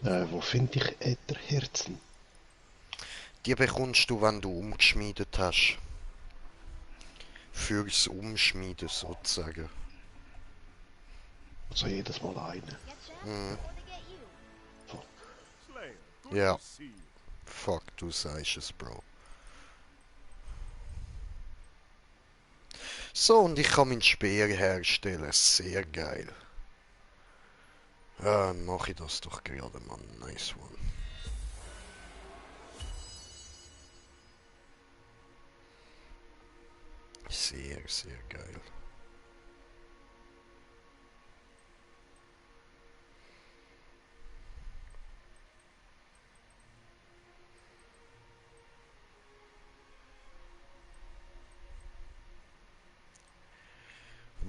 Wo finde ich Ätherherzen? Die bekommst du, wenn du umgeschmiedet hast. Fürs Umschmieden sozusagen. Also jedes Mal eine. Mhm. Fuck. Ja, fuck, du sagst es, Bro. So, und ich kann meinen Speer herstellen. Sehr geil. Ja, dann mache ich das doch gerade, Mann. Nice one. Sehr, sehr geil.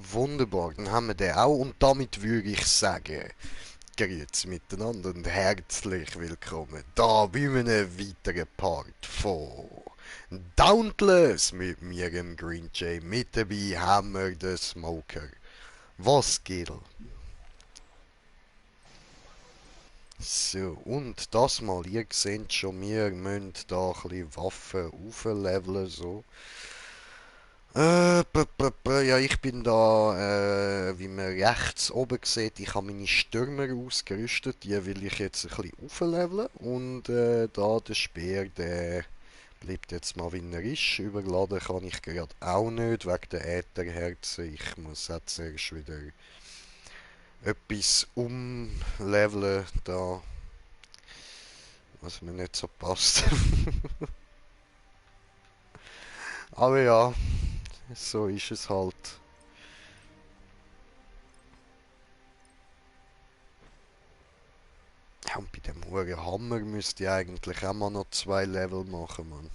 Wunderbar, dann haben wir den auch und damit würde ich sagen, grüezi miteinander und herzlich willkommen da bei einem weiteren Part von Dauntless mit mir, dem Green Jay. Mit dabei haben wir den Smoker. Was geht? So, und das mal, ihr seht schon, wir müssen da ein bisschen Waffen aufleveln, so. Ja, ich bin da, wie man rechts oben sieht, ich habe meine Stürmer ausgerüstet, die will ich jetzt ein bisschen aufleveln. Und da der Speer, der bleibt jetzt mal wie er ist. Überladen kann ich gerade auch nicht, wegen der Ätherherzen. Ich muss jetzt zuerst wieder etwas umleveln, da, was mir nicht so passt. Aber ja, so ist es halt. Ja, und bei dem hohen Hammer müsste ich eigentlich auch mal noch 2 Level machen, Mann.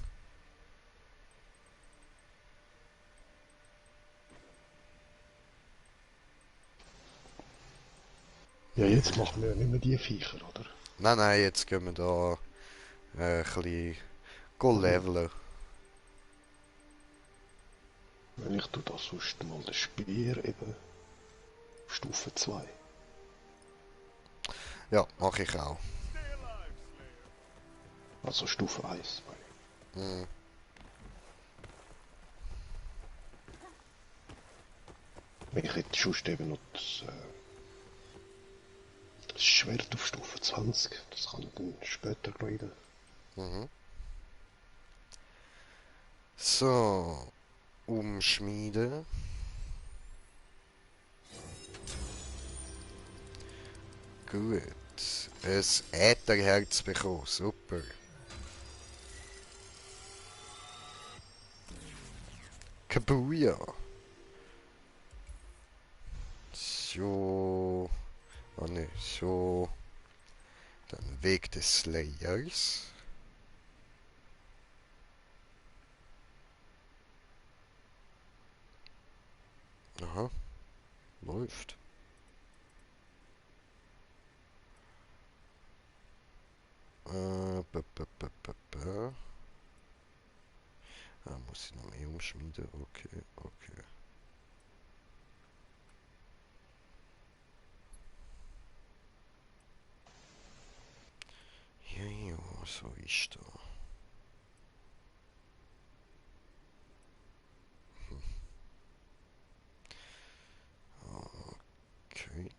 Ja, jetzt machen wir ja nicht mehr die Viecher, oder? Nein, nein, jetzt gehen wir da ein bisschen go Mhm. leveln. Wenn ich tu das sonst mal den Speer eben Stufe 2. Ja, mache ich auch. Also Stufe 1. Hm. Ich hätte sonst eben noch das Schwert auf Stufe 20. Das kann ich dann später graden. Mhm. So, umschmieden. Gut. Ein Ätherherz bekommen, super. Kabuja. So. Oh ne, so. Dann Weg des Slayers. Aha, läuft. B -b -b -b -b. Ah, muss ich noch mehr umschmieden? Okay, okay. Ja, ja, so ist da. Okay.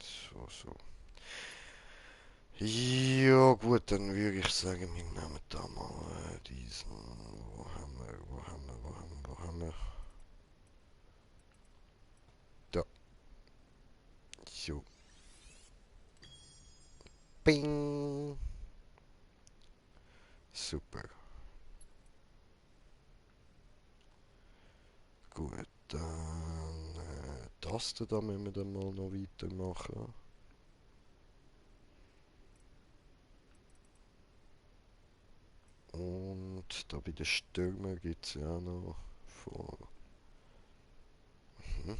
So, so. Ja, gut, dann würde ich sagen, wir nehmen da mal diesen. Wo haben wir, wo haben wir, wo haben wir, wo haben wir? Da. So. Bing. Super. Gut, dann das da müssen wir dann mal noch weitermachen. Und da bei den Stürmen gibt es ja auch noch von. Mhm.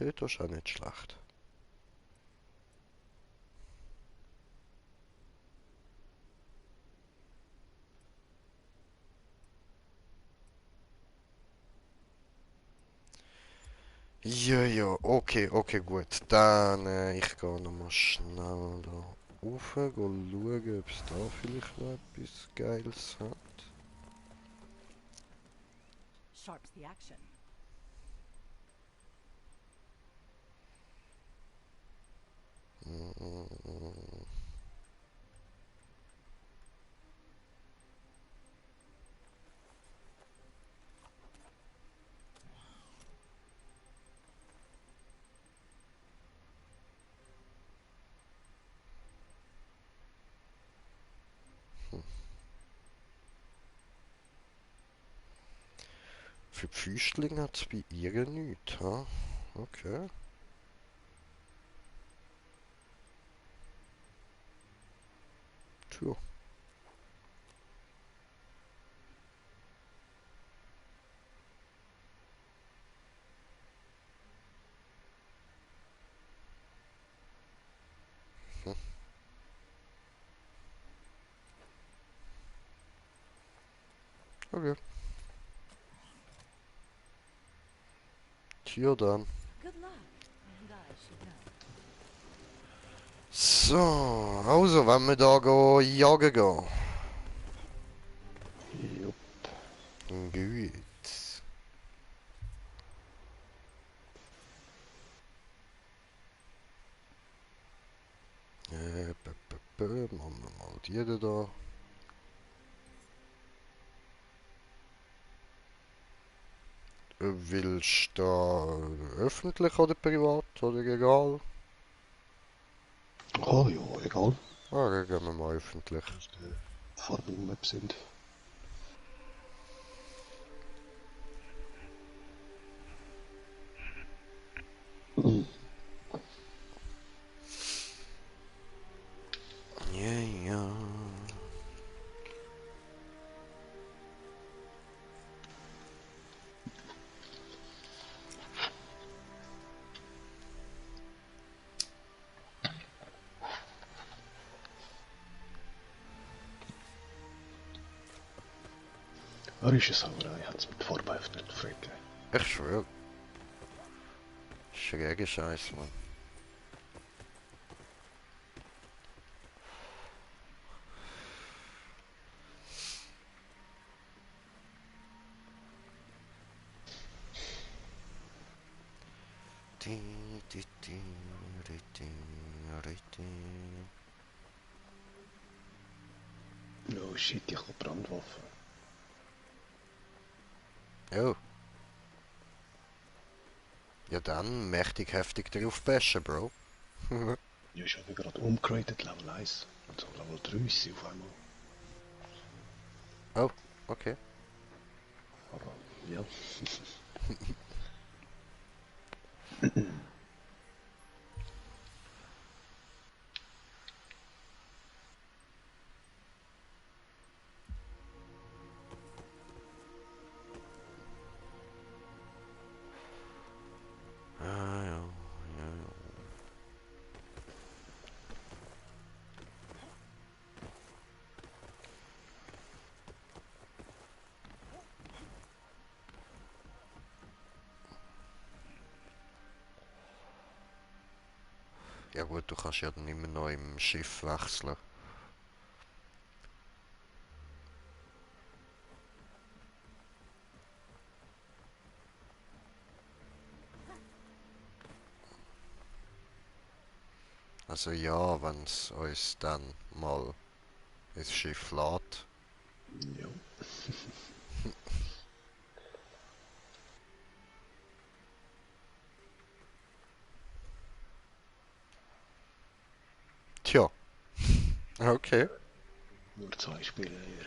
Okay, das ist auch nicht schlecht. Ja, ja, okay, okay, gut. Dann, ich gehe nochmal schnell da rauf, schauen, ob es da vielleicht noch etwas Geiles hat. Sharps the action. Mm. Für die Füßlinge hat es bei ihr nichts, ha? Okay. Tja. Hm. Okay. Tja dann. Good luck, and I should know. So, also, wenn wir da jagen gehen. Jupp. Gut. Machen wir mal die da. Willst du da öffentlich oder privat oder egal? Oh ja, egal. Ah, dann gehen wir mal öffentlich. Dass die Farben Map sind. Ja, ja. Arische Sauerei hat es mit Vorbeif nicht Fricke. Ich schwör. Schräge Scheiße, Mann. Di, di, di, di, di, di, di. Oh shit, ich hab Brandwaffe. Oh. Ja dann, mächtig heftig drauf bashen, Bro. Ja, ich habe gerade umgeratet, Level 1. Und so Level 3 ist sie auf einmal. Oh, okay. Aber ja. Ah, ja, ja, ja. Ja gut, du kannst ja dann immer noch im Schiff wechseln. Also ja, wenn es uns dann mal ins Schiff lädt. Ja. Tja, okay. Nur 2 Spiele hier.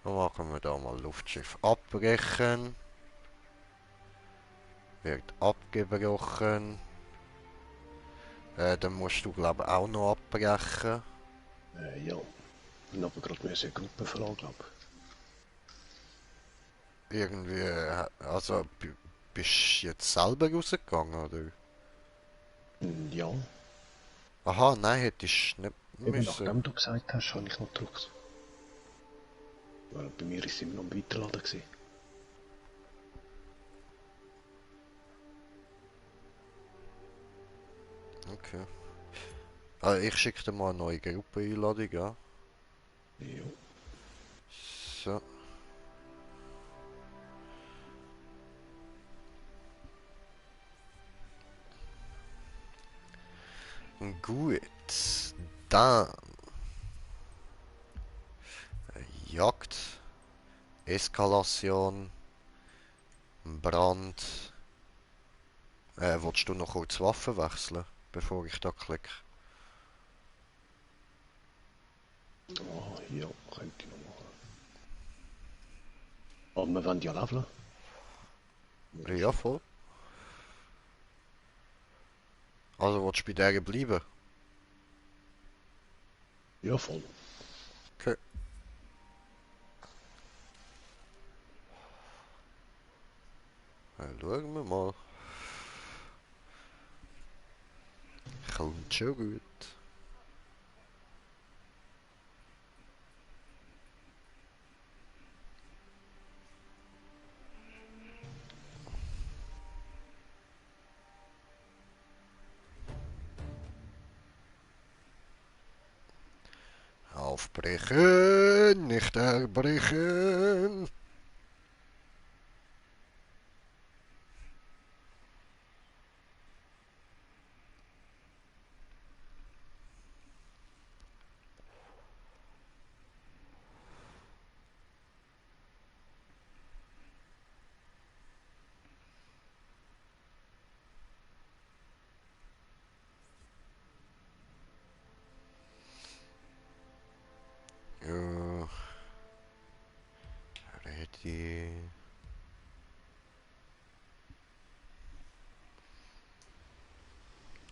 Dann machen wir da mal Luftschiff abbrechen. Wird abgebrochen. Dann musst du glaube auch noch abbrechen. Ja. Und aber gerade eine Gruppe verlagen, glaube irgendwie, also bist du jetzt selber rausgegangen, oder? Ja, Aha, nein, hättest du nicht eben müssen. nachdem du gesagt hast, habe ich noch gedrückt. Weil bei mir ist es immer noch am Weiterladen gewesen. Okay. Ah, ich schicke dir mal eine neue Gruppeneinladung, ja. Jo. So. Gut. Dann Jagd, Eskalation, Brand. Willst du noch kurz Waffen wechseln, bevor ich da klicke? Ah, ja, könnte ich noch machen. Aber wir wollen ja leveln. Ja, voll. Also willst du bei der bleiben? Ja, voll. Okay. Dann schauen wir mal. Kommt schon gut. Aufbrechen, nicht erbrechen. Ja, ready.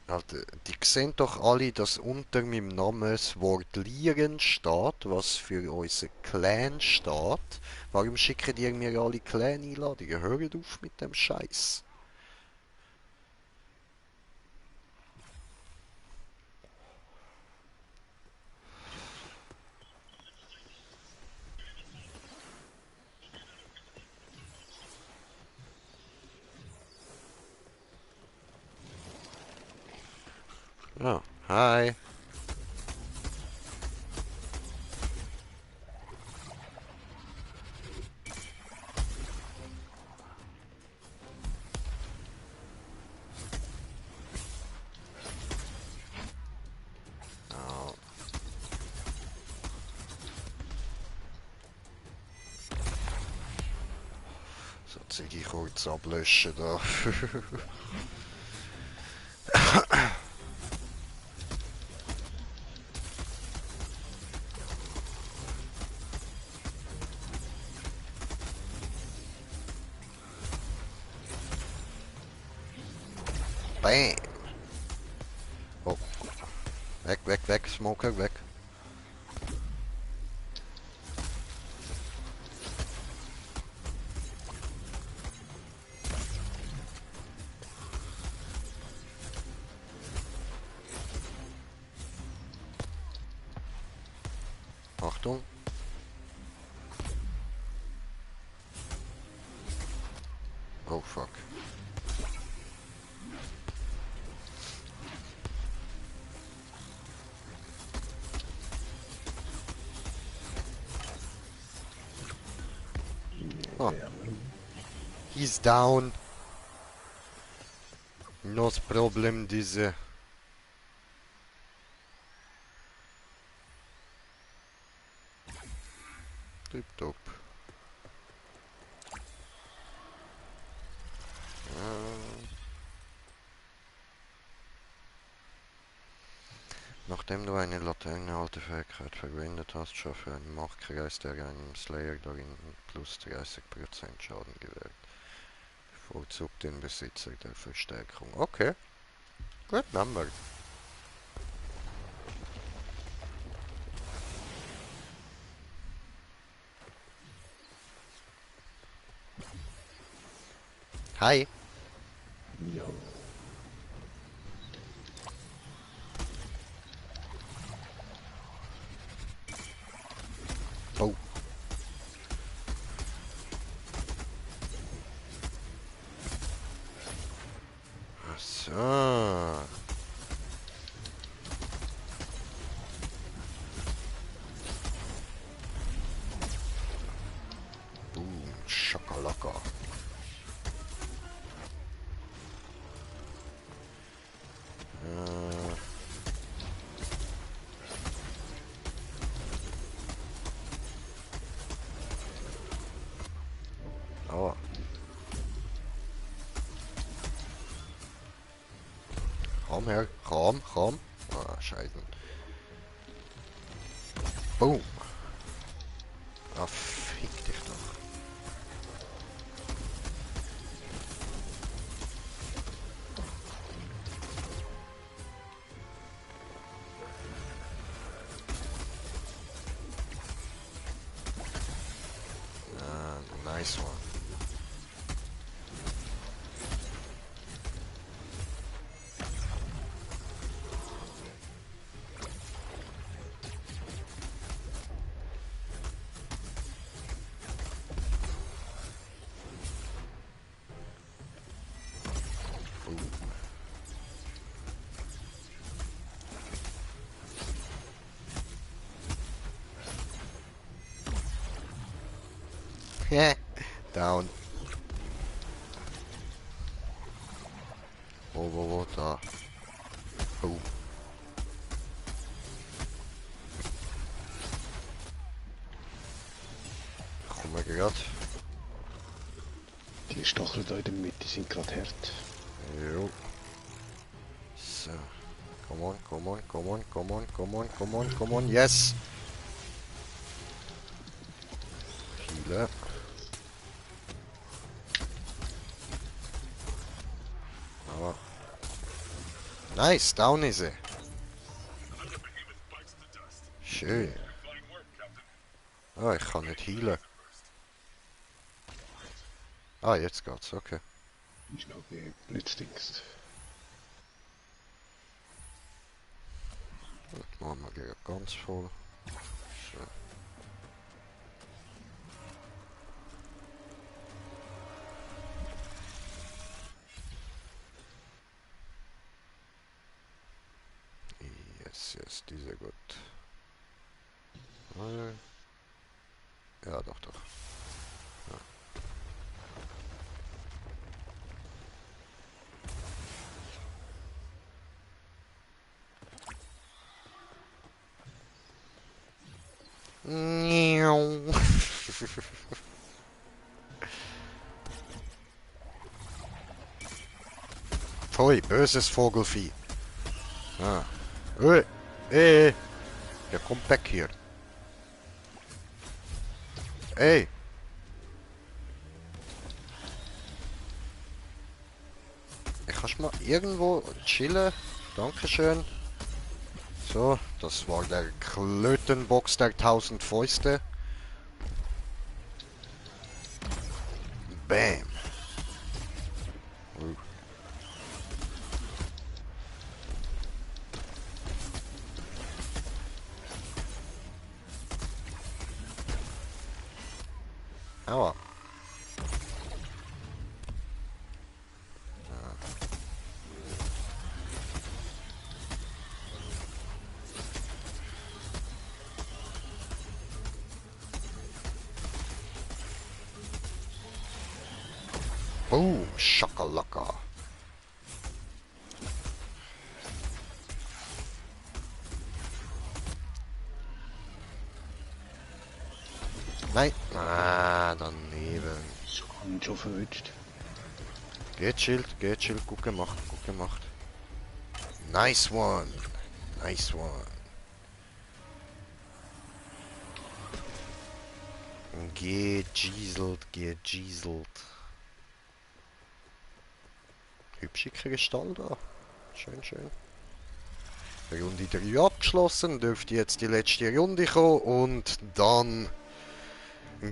Alter, die sehen doch alle, dass unter meinem Namen das Wort Lieren steht, was für unser Clan steht. Warum schicken die mir alle Clan-Einladungen? Hört auf mit dem Scheiß. Ja, hi. Ja, so Ziggy kurz ablöschen da. Bam. Oh, weg, weg, weg, Smoker, weg. Achtung. Oh, fuck. Oh, he's down. Not problem, diese. Tipptopp. Nachdem du eine Laterne-Haltefähigkeit verwendet hast, schaffe einen Machtkreis, der einem Slayer darin plus 30% Schaden gewährt. Bevorzugt den Besitzer der Verstärkung. Okay, gut, Number. Hi. Ja. Oh. So. Boom, Schakalaka. Oh. Komm her, komm, komm. Ah, scheiße. Boom. Ah, fick dich doch. Ah, nice one. Boom. Down. Wo, da. Boom. Komm mal grad. Die Stacheln da in der Mitte sind gerade hart. Jo. So. Come on, come on, come on, come on, come on, come on, come on. Yes! Viele. Aber. Nice, down ist sie. Schön. Ah, ich kann nicht healen. Ah, jetzt geht's, okay. Ist noch Blitzdings. Das machen wir gleich ganz voll. So. Yes, diese gut. Ja, doch. Ja. Pfui, böses Vogelvieh. Ah. Der kommt weg hier. Ey. Kannst du mal irgendwo chillen? Dankeschön. So, das war der Klötenbox der 1000 Fäuste. Bam. Aua. Boom, Shakalaka. Nein. Ah, daneben. Schon verwünscht. Geht Schild, gut gemacht. Nice one. Gegieselt. Hübsche Kristall da. Schön. Runde 3 abgeschlossen, dürfte jetzt die letzte Runde kommen und dann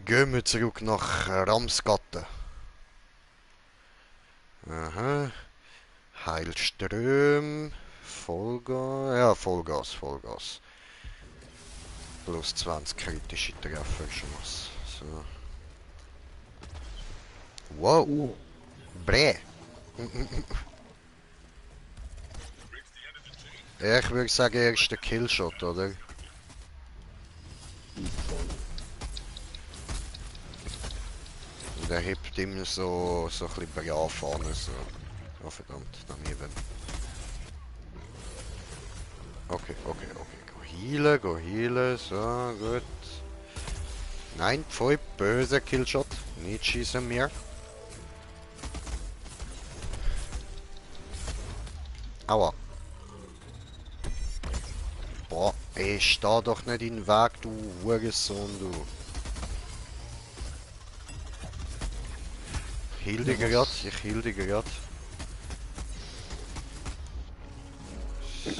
gehen wir zurück nach Ramsgatten. Aha. Heilström. Vollgas. Ja, Vollgas, Vollgas. Plus 20 kritische Trefferchance. So. Wow. Oh, Bräh. Ja, ich würde sagen, erster Killshot, oder? Und er hebt immer so ein bisschen brav an. So. Oh verdammt, daneben. Okay, okay, okay. Go healen, so, gut. Nein, voll böser Killshot. Nicht schießen mehr. Aua. Boah, ey, steh doch nicht in den Weg, du Hurensohn, du. Heal dich grad, ich heal dich grad. So.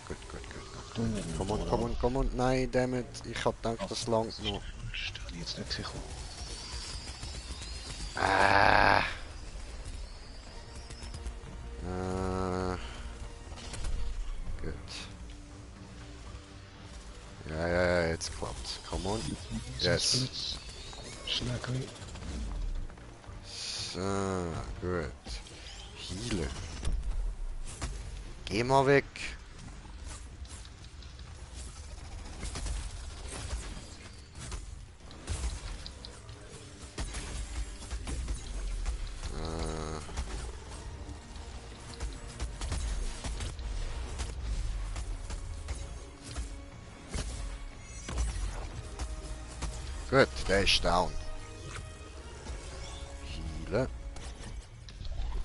Gut, gut, gut, gut. Komm on, komm on, komm on. Nein, damit. Ich hab gedacht, das langt noch. Stell jetzt nicht sicher. Ah. Gut. Ja, ja, ja, jetzt klappt's. Come on. Yes. Schlägerei. So, gut. Healen. Geh mal weg. Gut, der ist down. Healen.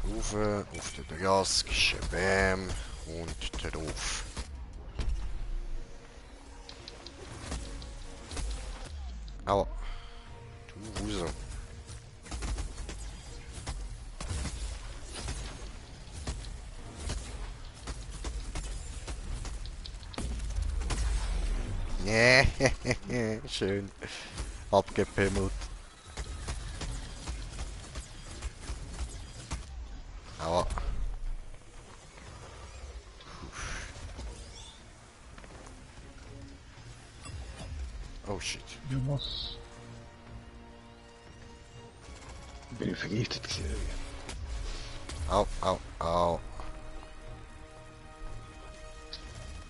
Rauf, auf den Jask, Bam und drauf. Aua. Du Huse. Nee, schön. Abgepimmelt. Aua. Oh shit. Ja, was? Bin ich vergiftet gewesen? Au, au, au.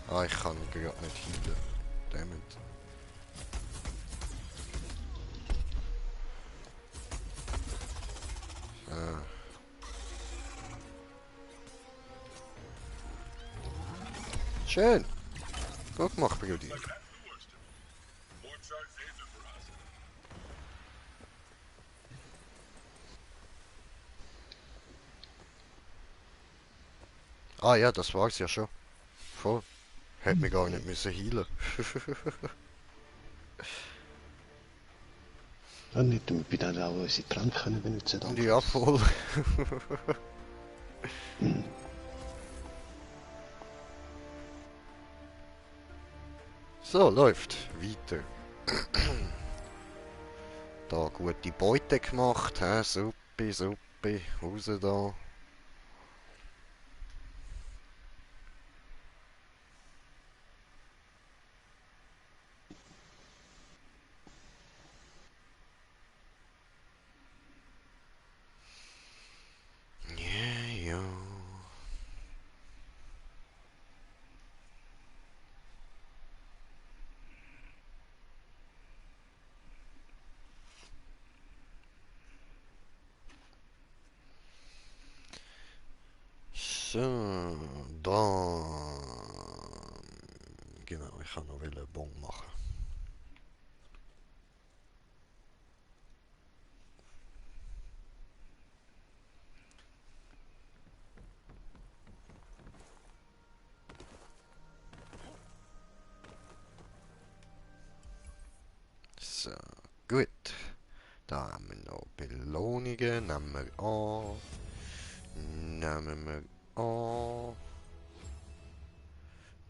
Ah, ich kann gerade nicht healen. Damit. Ah. Schön. Gut gemacht, Brudi. Ah ja, das war's ja schon. Voll. Hätte mich gar nicht müssen healen. Dann hätten wir bei denen auch unsere Tränke können benutzen danke. Ja, voll. So, läuft. Weiter. Da gute Beute gemacht, hä? Suppe, Suppe. Raus da. Ja, ja. So, dann. Genau, ich kann noch einen Bon machen. So, gut. Da haben wir noch Belohnungen. Nehmen wir an. Nehmen wir an.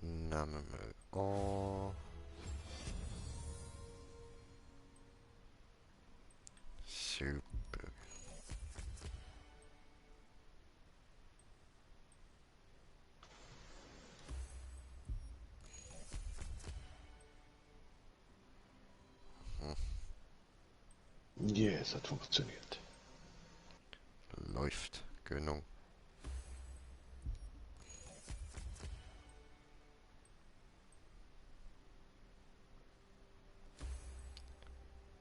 Nehmen wir an. Super. Ja, es hat funktioniert. Läuft. Genau.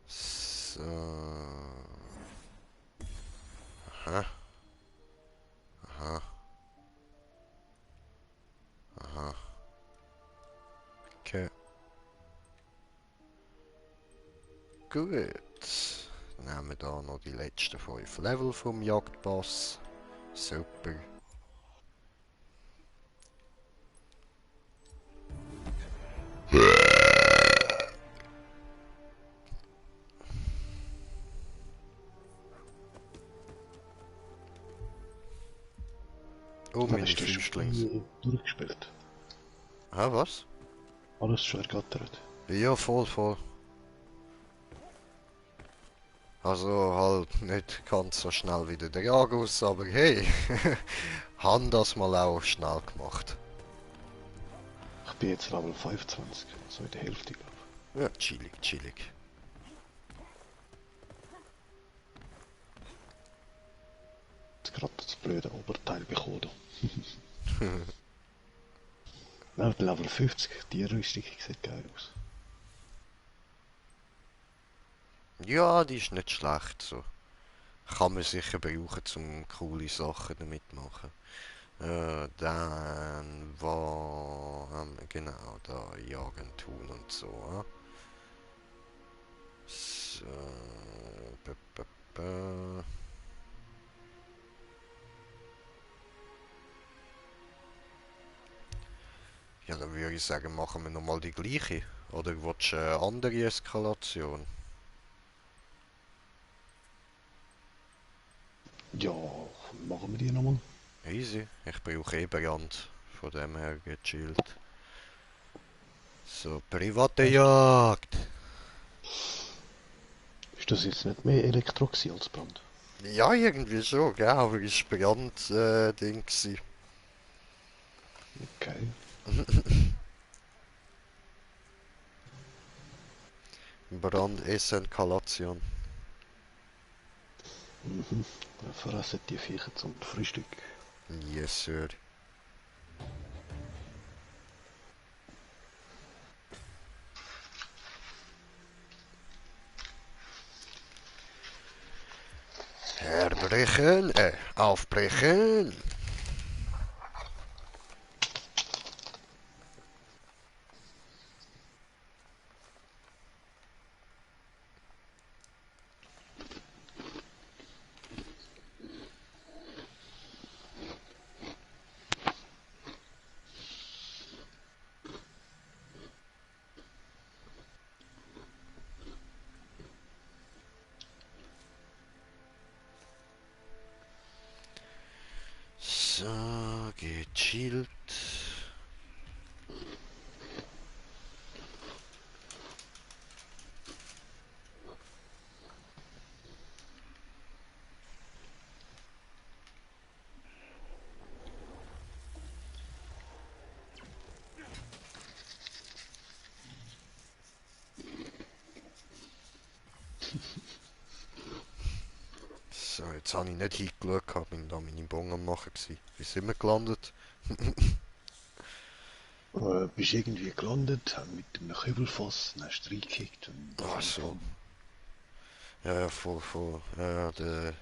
So. Aha. Aha. Aha. Okay. Gut. Nehmen wir da noch die letzten 5 Level vom Jagdpass. Super. Oh, meine Hast du das Füßlings. Spiel durchgespielt? Ah, was? Alles schon ergattert? Ja, voll, voll. Also halt nicht ganz so schnell wie der Dragus, aber hey, haben das mal auch schnell gemacht. Ich bin jetzt Level 25, so in der Hälfte, glaube ich. Ja, chillig, chillig. Jetzt gerade das blöde Oberteil bekommen. Ja, der Level 50, die Rüstung sieht geil aus. Ja, die ist nicht schlecht so. Kann man sicher brauchen, um coole Sachen damit zu machen. Dann war genau da Jagen tun und so. So, b -b -b. Ja, dann würde ich sagen, machen wir nochmal die gleiche. Oder willst du eine andere Eskalation? Ja, machen wir die nochmal. Easy. Ich brauche eh Brand. Von dem her gechillt. So, private Jagd. Ist das jetzt nicht mehr Elektro gewesen als Brand? Ja, irgendwie schon, gell? Aber ist Brand Ding gsi. Okay. Brand-Eskalation. Mhm. Dann fressen die Viecher zum Frühstück. Yes, sir. Herbrechen, aufbrechen. So, gechillt. So, jetzt habe ich nicht hingeschaut, gehabt, bin da meine Bon am machen gsi. Wie sind wir gelandet? Bist irgendwie gelandet, haben mit einem Kübelfass, dann hast du reingekickt und Ach dann so. angefangen. Ja, voll, voll. Ja, der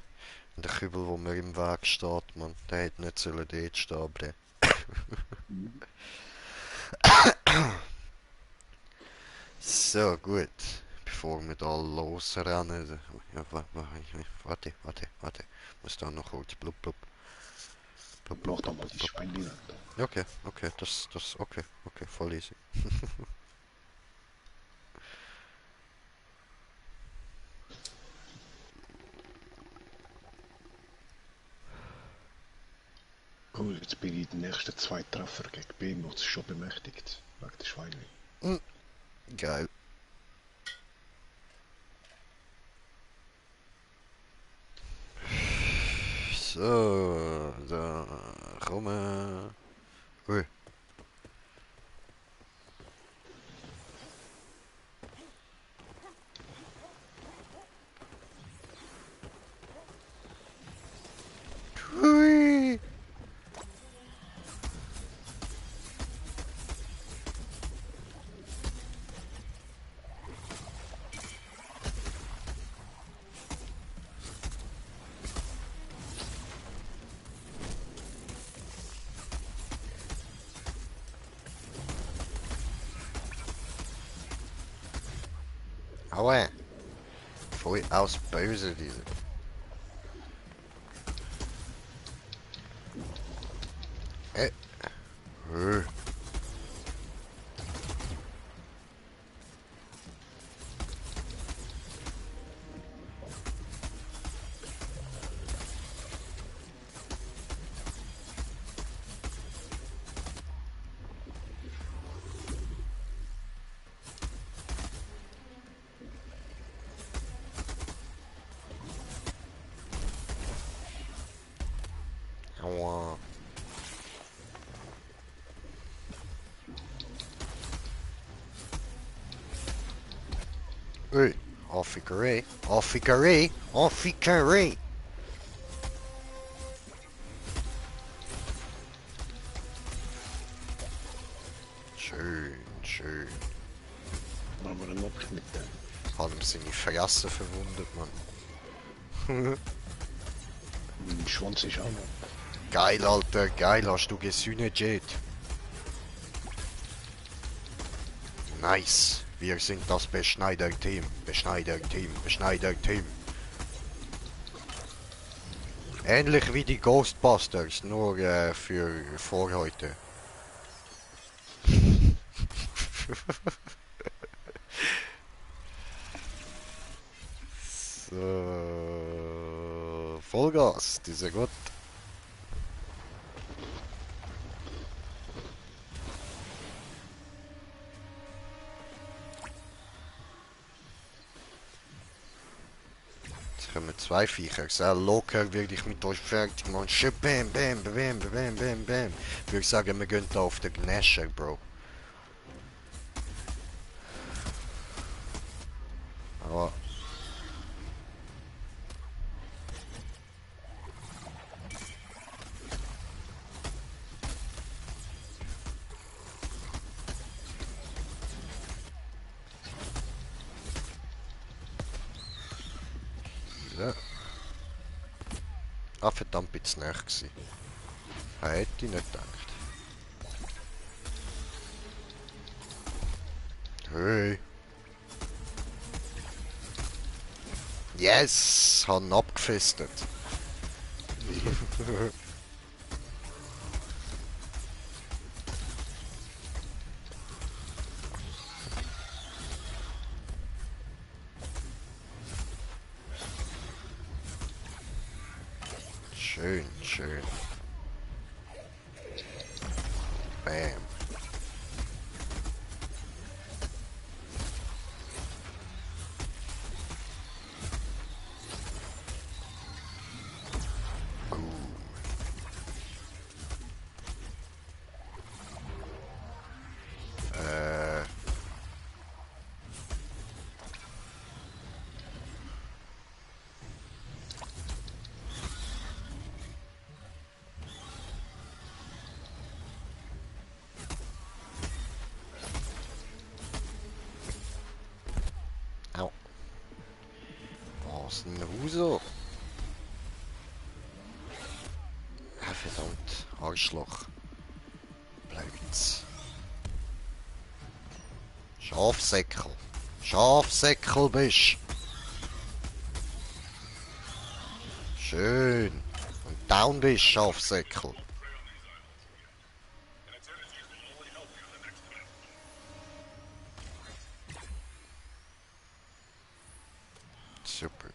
Kübel, wo mir im Weg steht, man, der hätte nicht sollen dort stehen, aber der. Mhm. So, gut. Bevor wir da losrennen. Ja, warte. Muss da noch kurz blub blub. Blub blub Mach doch blub mal blub die blub. Spende weg. Ja, okay, okay, voll easy. Cool, jetzt bin ich den nächsten 2 Treffer gegen B-Mods schon bemächtigt. Wegen der Schweine. 嗯，geil. So, da, komm. Ui. Hui. Aua. Voll aus böse, diese. Äh. Ui. Aua. Ui. Affikeré. Affikeré. Affikeré. Schön, schön. Machen wir einen Knock mit dem. Hat ihm seine Fresse verwundet, Mann. Mein Schwanz ist auch noch. Geil, Alter, geil, hast du gesühnet, Jet. Nice. Wir sind das Beschneider-Team. Beschneider-Team. Beschneider-Team. Ähnlich wie die Ghostbusters, nur für vor heute. So, Vollgas, die ist ja gut. Jetzt kommen zwei Viecher. Sehr locker werde ich mit euch fertig machen. Schön, bam, bam, bam, bam, bam, bam. Ich würde sagen, wir gehen da auf den Gnasher, Bro. Aber ja. Ah, verdammt, bin ich näher gewesen. Hätte ich nicht gedacht. Hey. Yes! Haben ihn abgefestet. Schön, schön. Bam. Äh. Au. Was denn Huso? Ah, verdammt. Arschloch. Bleibt's. Schafsäckel. Schafsäckel bist. Schön. Und down bist, Schafsäckel. Super.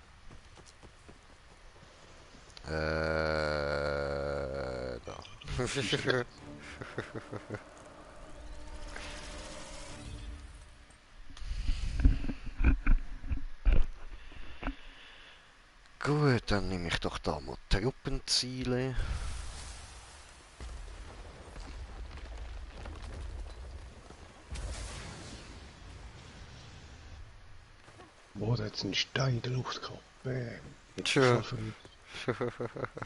Da. Gut, dann nehme ich doch da mal Truppenziele. Boah, da hat's einen Stein in der Luft gehabt. Bam. Tja. Voll verrückt.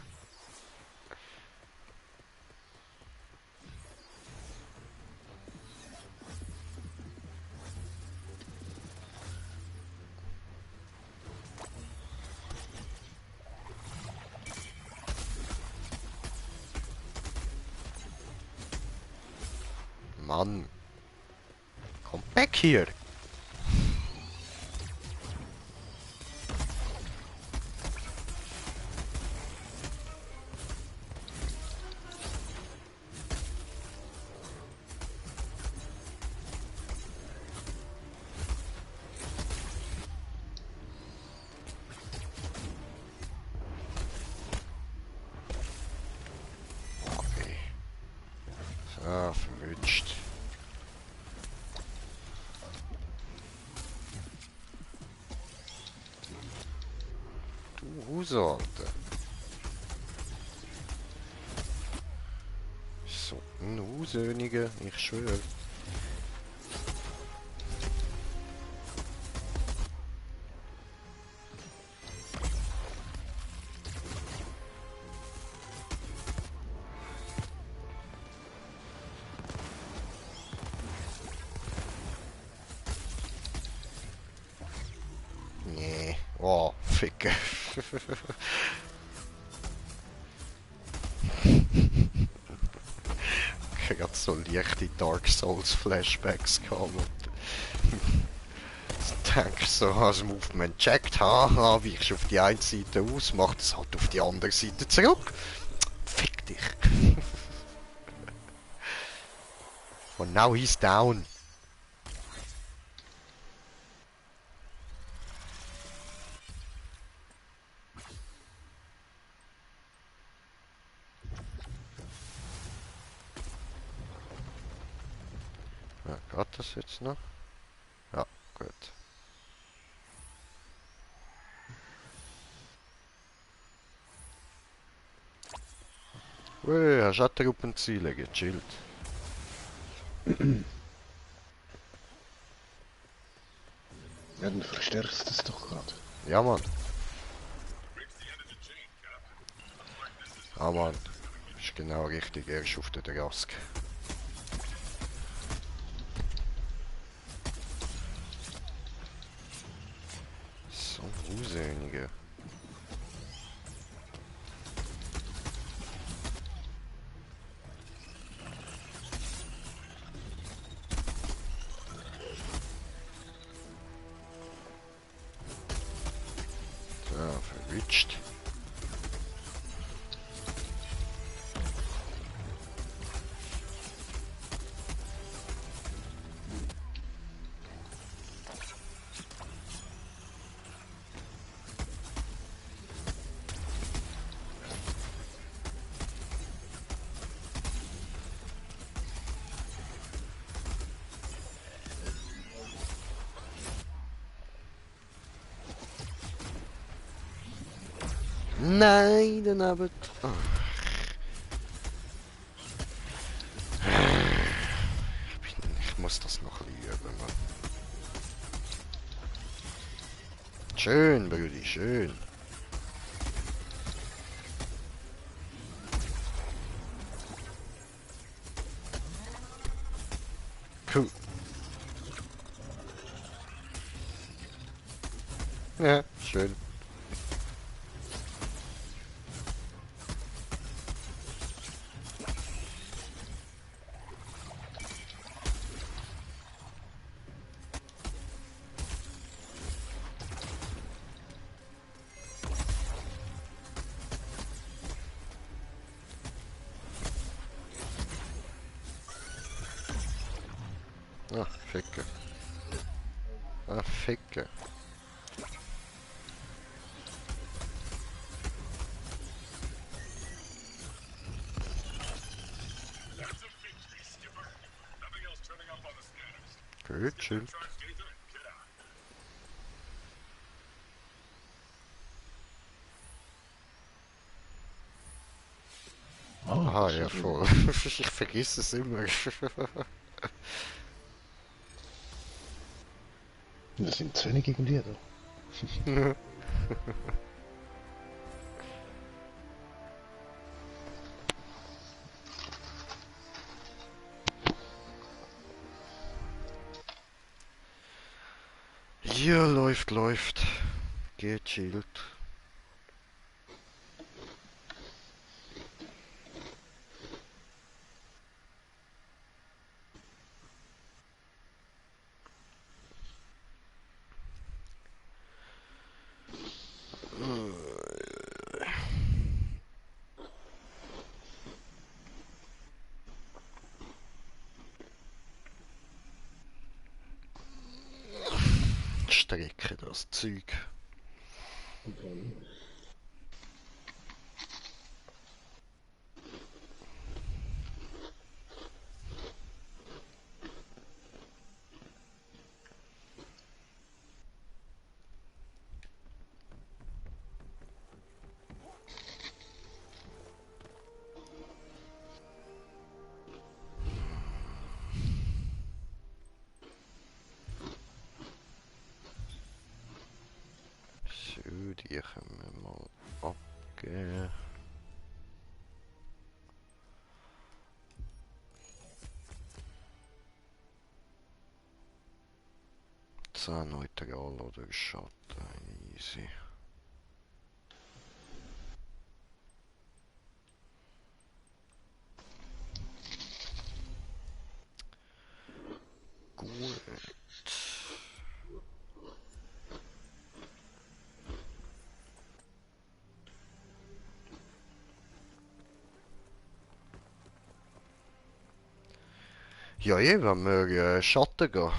Mann. Komm back hier. Okay. So, verwünscht. Du Husorte. So ein Usönige, ich schwöre. Nee. Oh, Ficke. Ich hab so leichte Dark Souls Flashbacks gehabt. Denkst so, als Movement checkt, haha, weichst auf die eine Seite aus, macht es halt auf die andere Seite zurück. Fick dich. And now he's down. Ja, geht das jetzt noch? Ja, gut. Ui, hast du auch Truppenziele gechillt? Ja, dann verstärkst du es doch gerade. Ja, Mann. Ah, Mann. Ist genau richtig, erst auf der Drask. So Usönige. So, verwünscht. Nein, daneben. Oh. Ich muss das noch ein bisschen üben, Mann. Schön, Brudi, schön. Cool. Ja, schön. Ah, Ficke. Ah, Ficke. Gut, schön. Ah, das ist ja, ja voll. Ich vergesse es immer. Das sind zu wenig irgendwie, oder? Ja, läuft, läuft. Geht chillt. Strecke das Zeug. So, die können wir mal abgeben. Zahn neutral oder Schatten, easy. Gut. Ja, wenn wir Schatten gehen.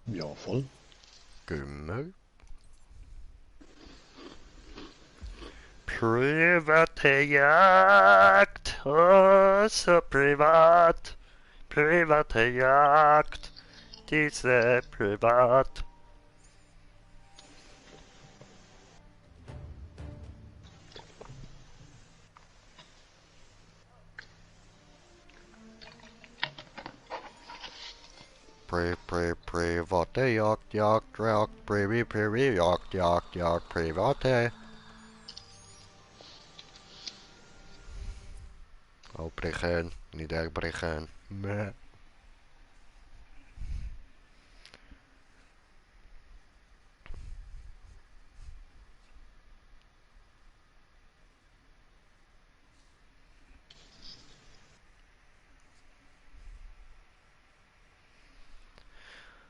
Ja, voll. Gehen wir. Private Jagd, oh so privat. Private Jagd, diese privat. Private Jagd, Jagd, Jagd, Jagd, Jagd, Jagd, private. Aufbrechen, nicht erbrechen. Meh.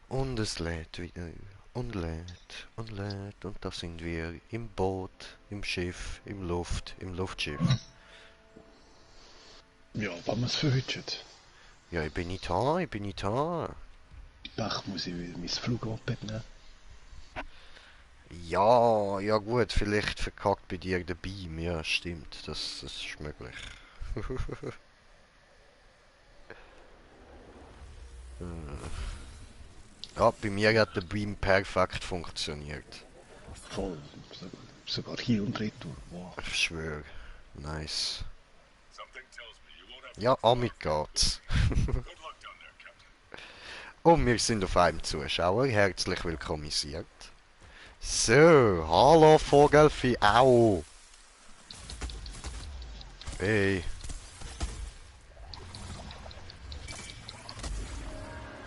Und es lädt wieder und lädt und lädt und da sind wir im Boot, im Schiff, im Luft, im Luftschiff. Ja, wenn man es verhütet. Ja, ich bin nicht da, ich bin nicht da. Ach, muss ich wieder mein Flugabett nehmen. Ja, ja gut, vielleicht verkackt bei dir der Beam, ja stimmt, das ist möglich. Ja, bei mir hat der Beam perfekt funktioniert. Voll. Sogar hier und retour. Wow. Ich schwöre. Nice. Something tells me you won't have Ja, amit geht's. good luck down there, Captain. Und wir sind auf einem Zuschauer, herzlich willkommisiert. So, hallo Vogelfi, au. Hey.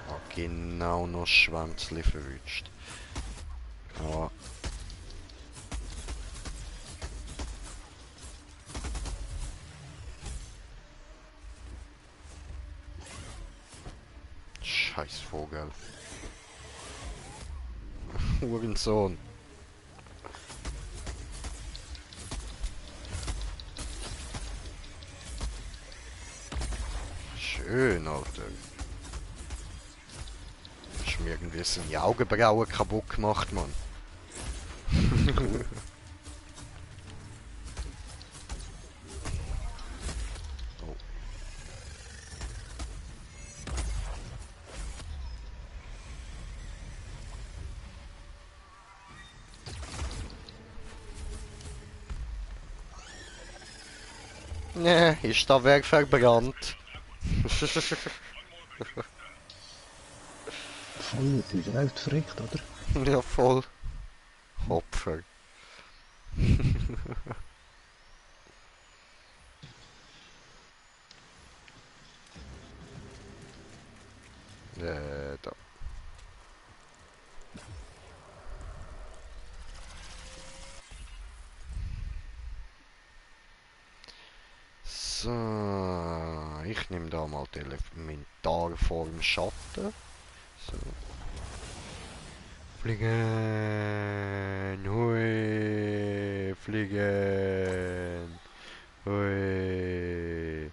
Ah, genau noch Schwänzli verwünscht. Ja. Scheiß Vogel. Hurensohn. Schön, Alter. Hast mir irgendwie seine Augenbrauen kaputt gemacht, Mann. Oh. Ne, ist das Werk verbrannt? Voll, jetzt ist er auch verreckt, oder? Ja, voll. Opfer. Da. So, ich nehme da mal die Elementarform Schatten. So. Fliegen, hui, fliegen, hui,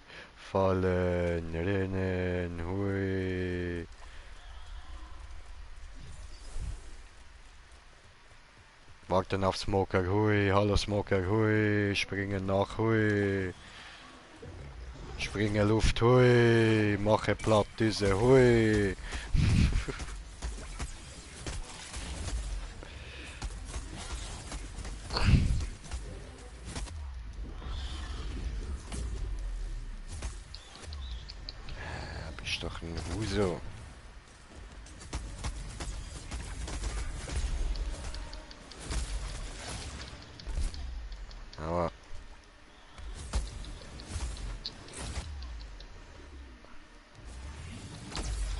fallen, rennen, hui. Warten auf Smoker, hui, hallo Smoker, hui, springen nach, hui. Springen Luft, hui, mache platt diese, hui. Bist doch ein Huso. Aber...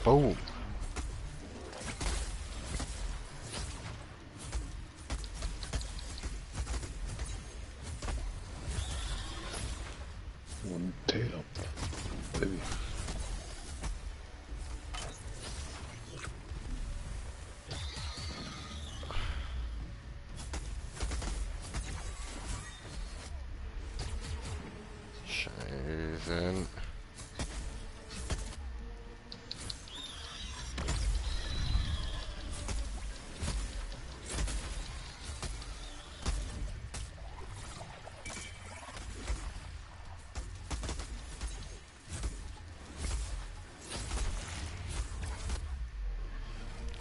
Boom. Und Tail ab. Ui. Scheiße.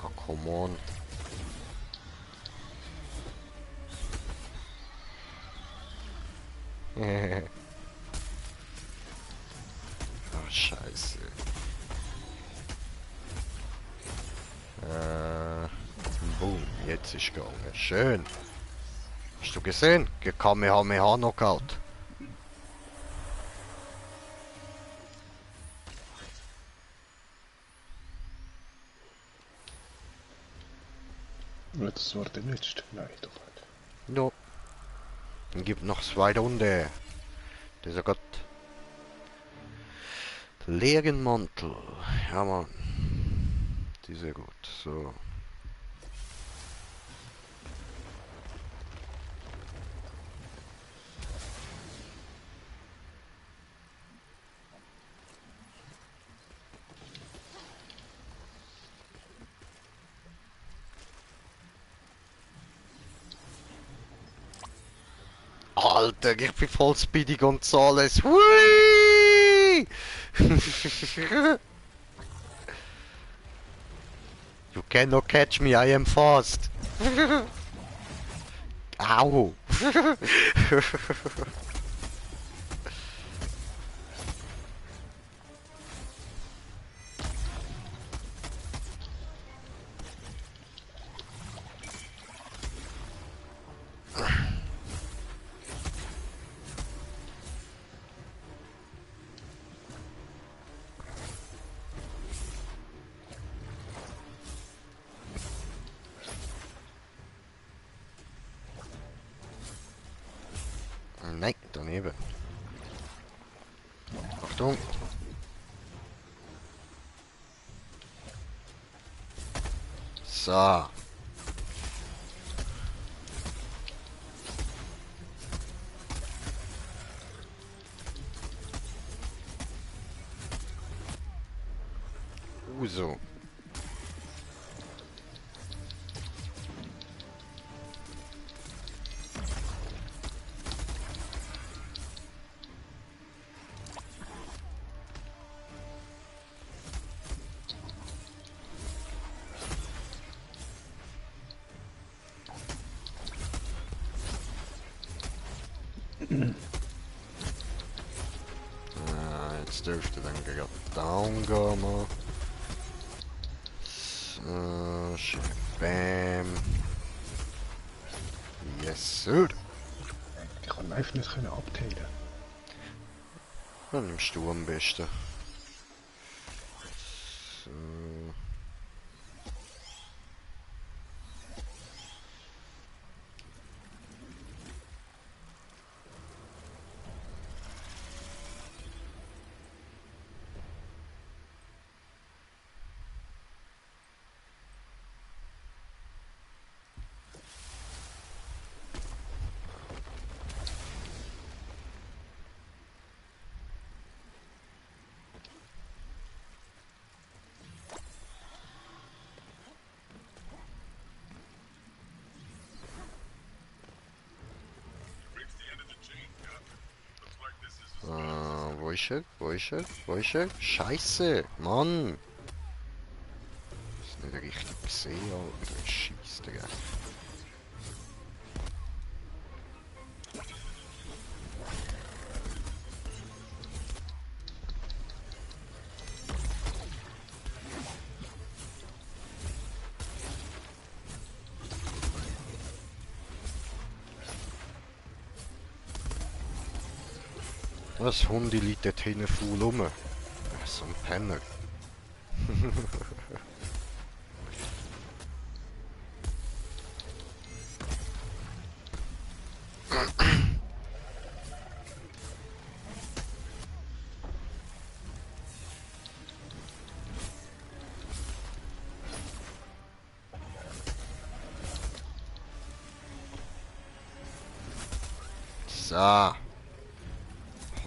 Oh, come on. Oh, Scheiße. Boom, jetzt ist gegangen. Schön. Hast du gesehen? Kamehameha Knockout. Ja, das war der letzte. Nein, doch nicht. No. Dann gibt noch 2 Runden. Dieser Gott. Der Legenmantel. Ja, Mann. Die ist sehr gut. So. Alter, ich bin voll Speedy Gonzales. Hui! You cannot catch me, I am fast. Au! Nein, daneben. Achtung. So. So. dürfte dann gerade down gehen mal. So, schön. Bam. Yes, sir. Ich kann einfach nicht abteilen. Dann nimmst du am besten. So. Reached the end of the chain, Captain. Looks like this is his Wo ist er? Wo ist er? Wo ist er? Scheiße! Mann! Ist nicht richtig gesehen, Alter. Scheissdreck. Was Hunde liegt dort hinten faul rum? So ein Penner. So.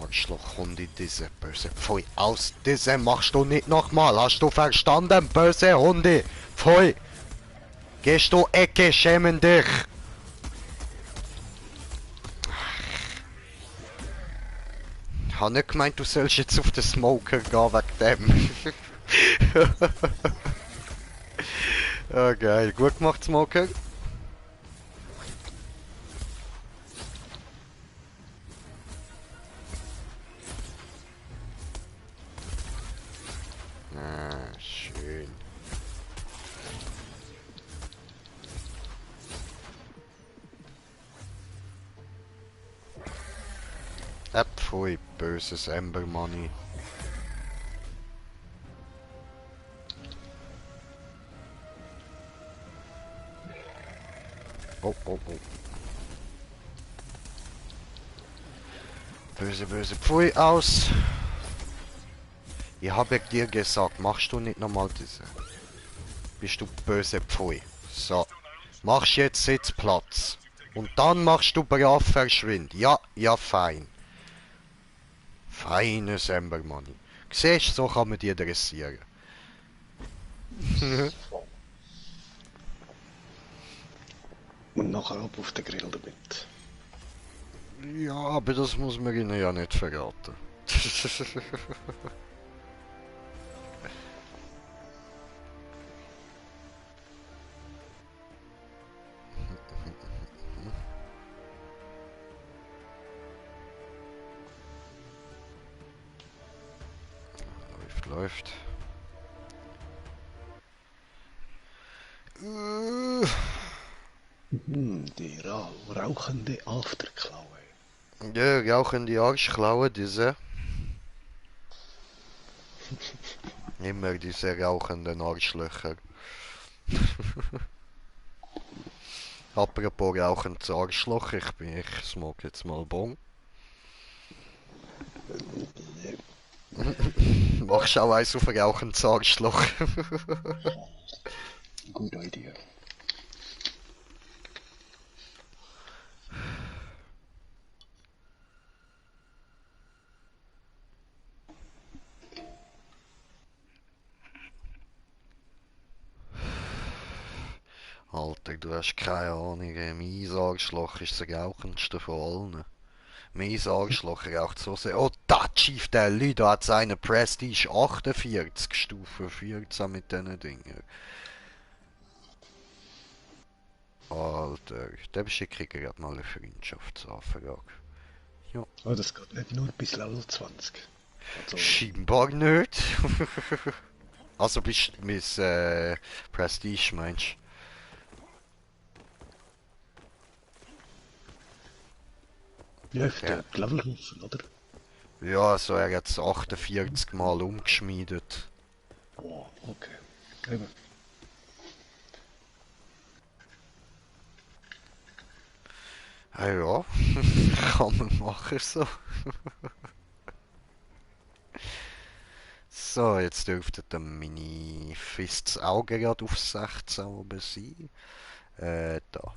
Arschlochhunde, diese böse Pfui. Aus diesem machst du nicht nochmal. Hast du verstanden, böse Hunde? Pfui. Gehst du Ecke, schämen dich. Ich hab nicht gemeint, du sollst jetzt auf den Smoker gehen wegen dem. Ja, geil. Gut gemacht, Smoker. Ah, schön. Pfui, böses Ember Money. Oh, oh, oh. Böse, böse Pfui aus. Ich habe dir gesagt, machst du nicht nochmal diese. Bist du böse Pfui. So. Machst jetzt Sitzplatz. Und dann machst du brav verschwind. Ja, ja, fein. Feines Ember Money. Siehst, so kann man die dressieren. Und nachher ab auf den Grill damit. Ja, aber das muss man ihnen ja nicht verraten. Läuft. Die rauchende Afterklaue. Ja, rauchende Arschklaue, diese. Immer diese rauchenden Arschlöcher. Apropos rauchendes Arschloch, ich smoke jetzt mal Bon. Machst auch eins auf rauchendes Arschloch. Gute Idee. Alter, du hast keine Ahnung, mein Arschloch ist das rauchendste von allen. Mein Arschloch raucht so sehr. Oh, da Chief, der Leute hat seine Prestige 48 Stufe 14 mit diesen Dingen. Alter, dem schicke ich gerade mal eine Freundschaftsanfrage. Ja. Oh, das geht nicht nur bis Level 20. Also, Scheinbar nicht. Also bist du Miss Prestige, meinst wie auf du? Ja. der Levelwürfel, oder? Ja, also er hat es 48 Mal umgeschmiedet. Oh, okay. Eben. Ah ja, kann man machen so. So, jetzt dürften dann meine Fists auch gerade auf 16 oben sein. Da.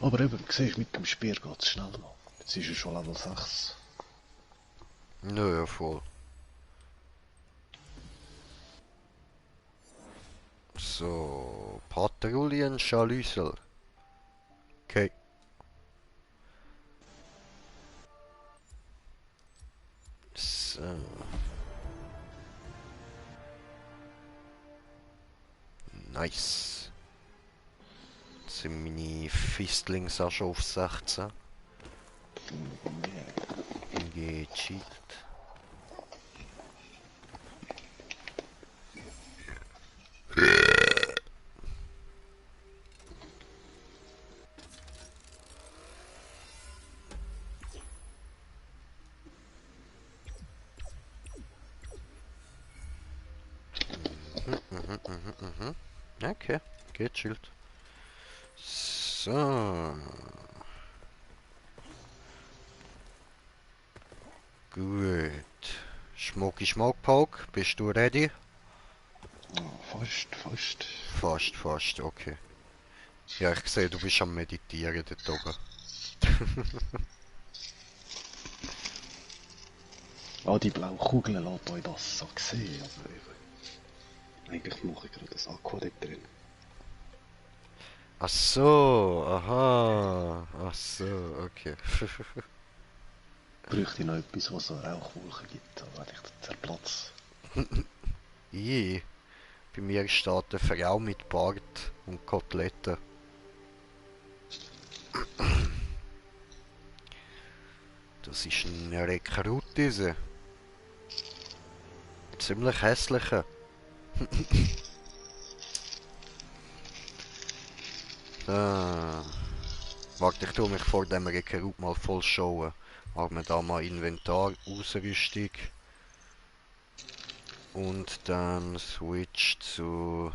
Aber eben, siehst, mit dem Speer geht es schnell noch. Jetzt ist er schon Level 6. Nö, voll. So, Patrouillen, Scharlüsel. Okay. So. Nice. Jetzt sind meine Fistlings auch schon auf 16. Gecheatet. Okay, gechillt. So. Gut. Schmucki Schmuckpoke, bist du ready? Oh, fast, fast. Fast, fast, okay. Ja, ich sehe, du bist am Meditieren dort oben. Ah, die blaue Kugel lässt euch das so sehen, aber eben. Eigentlich mache ich gerade das Aquadeck drin. Ach so, aha. Ach so, okay. Bräuchte ich noch etwas, was so Rauchwolken gibt, aber wenn ich das zerplatze. I, bei mir steht eine Frau mit Bart und Koteletten. Das ist ein Rekrut, diese. Ziemlich hässlicher. Ah. Warte, ich tu mich vor dem Rekrut mal voll schauen. Machen wir da mal Inventar, Ausrüstung. Und dann switch zu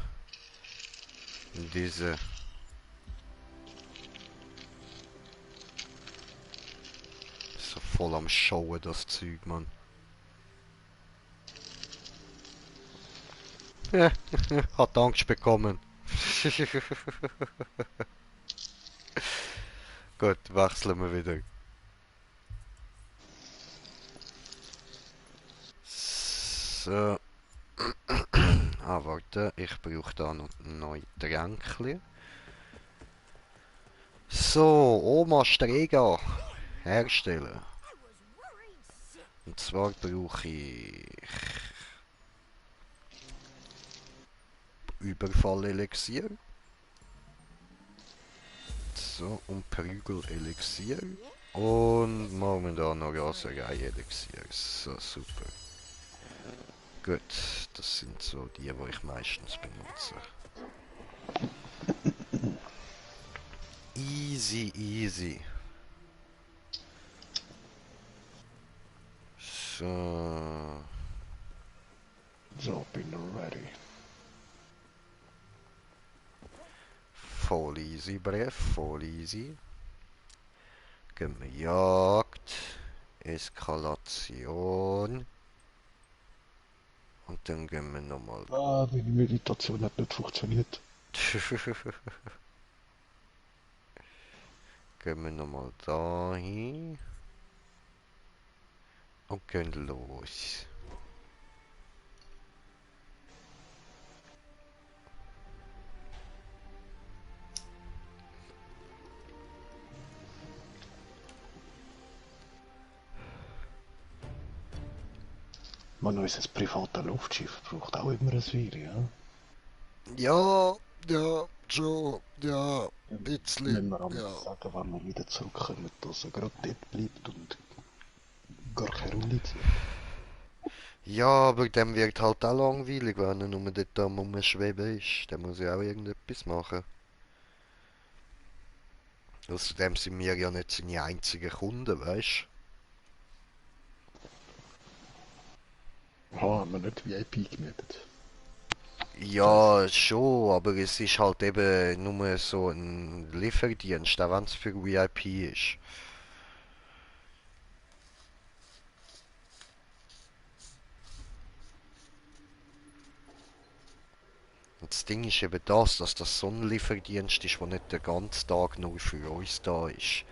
diese. So voll am Schauen, das Zeug, Mann. Ja, hat Angst bekommen. Gut, wechseln wir wieder. So. Ah, warte, ich brauche da noch neue Tränkchen. So, Oma Strega herstellen. Und zwar brauche ich Überfallelixier. So, und Prügelelixier. Und momentan noch Raserei-Elixier. So, super. Gut, das sind so die ich meistens benutze. Easy, easy. So. So, bin ready. Voll easy, Brief, voll easy. Gehen wir Jagd. Eskalation. Und dann gehen wir nochmal. Ah, meine Meditation hat nicht funktioniert. Gehen wir nochmal dahin. Und gehen los. Man, unser privates Luftschiff braucht auch immer ein Weile, ja? Ja, ja. schon, ja, ein Wenn bisschen, wir am ja. sagen, wann wir wieder zurückkommen, dass er gerade dort bleibt und gar keine Runde zieht. Ja, aber dem wird halt auch langweilig, wenn er nur dort am Rumschweben ist. Der muss ja auch irgendetwas machen. Außerdem sind wir ja nicht seine einzigen Kunden, weißt Aha, haben wir nicht VIP gemietet. du? Ja, schon, aber es ist halt eben nur so ein Lieferdienst, auch wenn es für VIP ist. Und das Ding ist eben das, dass das so ein Lieferdienst ist, der nicht den ganzen Tag nur für uns da ist.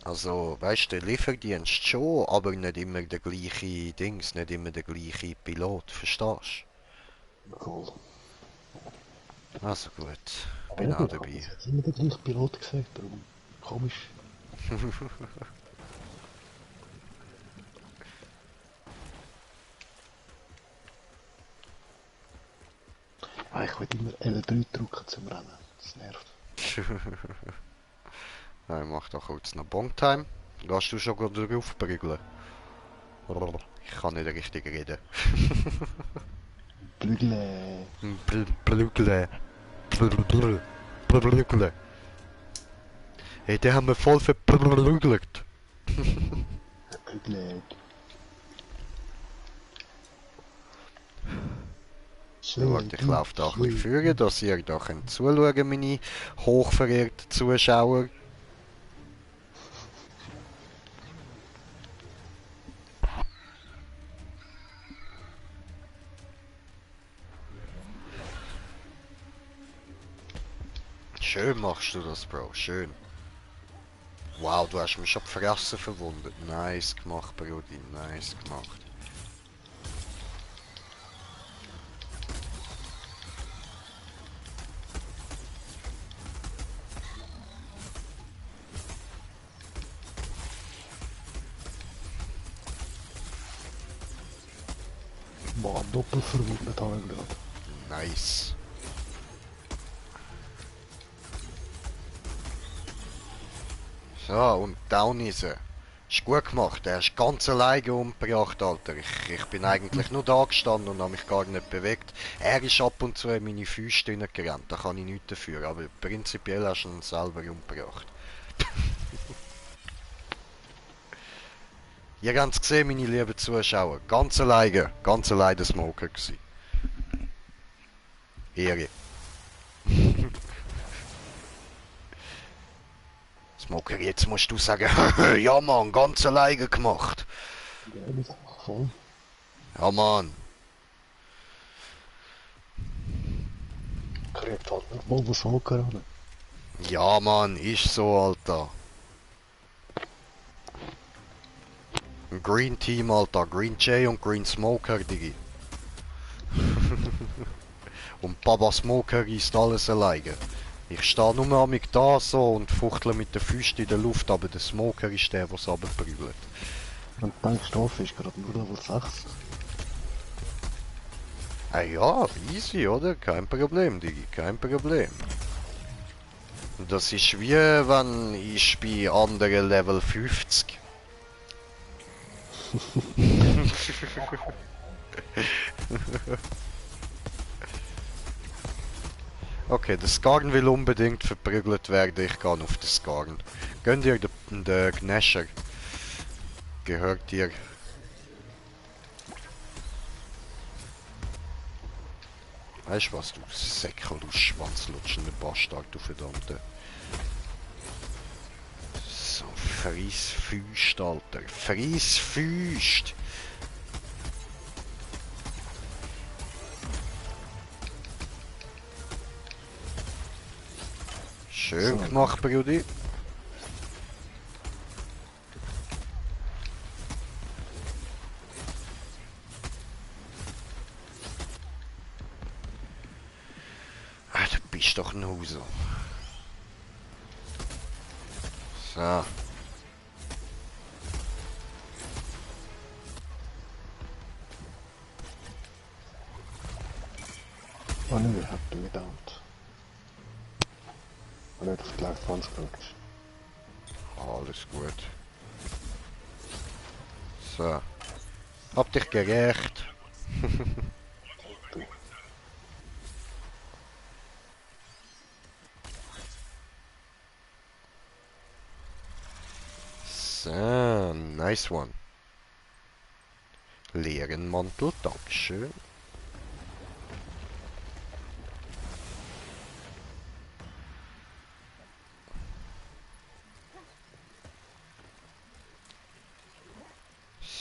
Also, weißt du, der Lieferdienst schon, aber nicht immer der gleiche Dings, nicht immer der gleiche Pilot, verstehst Cool. du? Also gut, Aber bin eben, auch ich habe dabei. bis jetzt immer den gleichen Pilot gesagt, darum komisch. Ah, ich will immer L3 drücken zum Rennen. Das nervt. Ja, ich mach da kurz noch Bongtime. Gehst du schon drauf prügeln? Ich kann nicht richtig reden. Prügle. Prügeln. Prügeln. Hey, die haben wir voll verprügelt. Prügle. Schaut, ich laufe da ein bisschen führen, dass ihr da könnt zuschauen, meine hochverehrten Zuschauer. Schön machst du das, Bro, schön. Wow, du hast mich schon die Fresse verwundet. Nice gemacht, Brudi, nice gemacht. Boah, doppelverwundet habe ich gerade. Nice. So, und down ist er. Ist gut gemacht, er ist ganz alleine umgebracht, Alter. Ich bin eigentlich nur da gestanden und habe mich gar nicht bewegt. Er ist ab und zu in meine Füße reingerannt, da kann ich nichts dafür, aber prinzipiell hast du ihn selber umgebracht. Ihr habt es gesehen, meine lieben Zuschauer. Ganz alleine Smoker gewesen. Ehre. Smoker, jetzt musst du sagen, ja Mann, ganz alleine gemacht. Ja, das ist einfach voll. Ja Mann. Kriegt halt noch mal was Hocker an. Ja Mann, ist so, Alter. Ein Green Team, Alter. Green Jay und Green Smoker, Digi. Und Baba Smoker ist alles alleine. Ich stehe nur am da so und fuchtle mit den Füßen in der Luft, aber der Smoker ist der, der es runterprügelt. Und dein Stoff ist gerade nur Level 6. Ah ja, easy, oder? Kein Problem, Digi, kein Problem. Das ist wie wenn ich bei anderen Level 50. Okay, der Skarn will unbedingt verprügelt werden, ich gehe auf den Skarn. Gönnt ihr den Gnasher? Gehört dir? Weißt du was, du Säckel, du schwanzlutschender Bastard, du verdammte. So, friss Füßt, Alter. Friss Füßt! Schön So. gemacht, Brudi. Ah, du bist doch ein Huso. So. Oh nö, ich hab den gedownt. Und nicht auf die Laufbahn geschaut. Alles gut. So. Hab dich gerecht. Du. So, nice one. Leeren Mantel, dankeschön.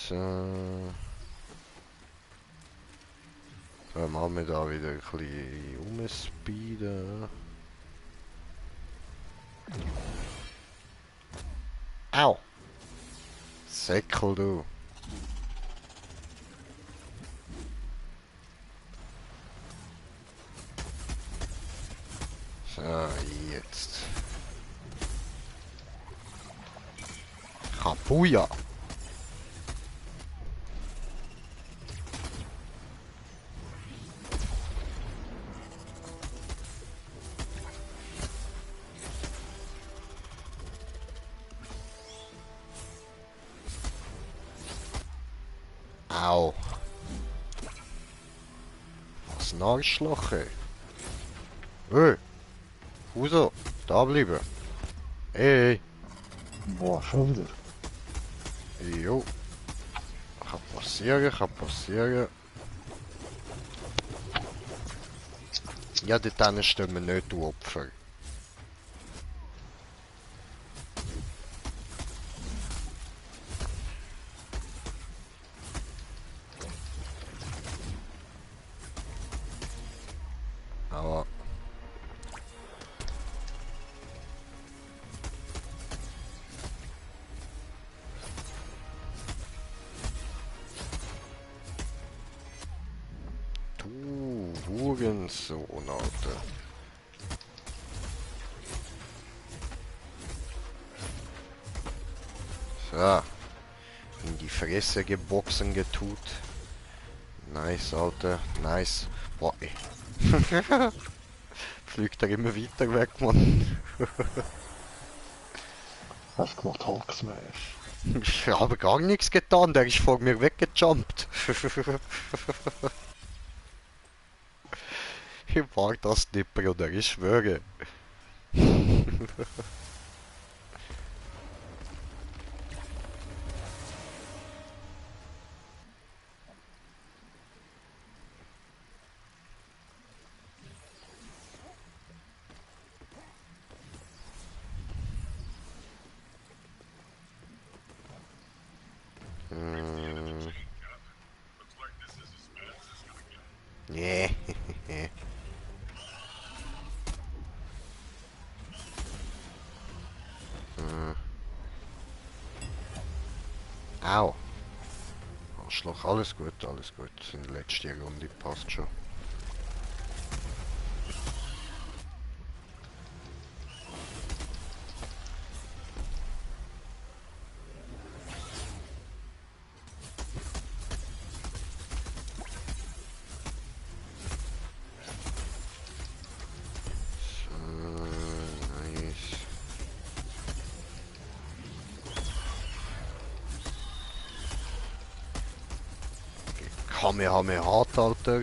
So. So, machen wir da wieder ein bisschen umspeeden. Au! Säckel, du. So, jetzt. Kapuja! Au! Was ein Arschloch, ey. Hey! Huso! Da bleiben! Hey! Boah, schon wieder. Jo! Kann passieren, kann passieren. Ja, dort stehen wir nicht, du Opfer. Aber... Du Hurensohn, Alter. So. In die Fresse geboxen getut. Nice, Alter. Nice. Boah, ey. Fliegt er immer weiter weg, Mann. Hast du gemacht, Hulk Smash? Ich habe gar nichts getan, der ist vor mir weggejumpt. Ich war das nicht, Bruder, ich schwöre. Looks like this is as bad as it's gonna get. Nee. Au. Arschloch, alles gut, alles gut. In der letzten Runde passt schon. Nice. Kamehameha, Alter.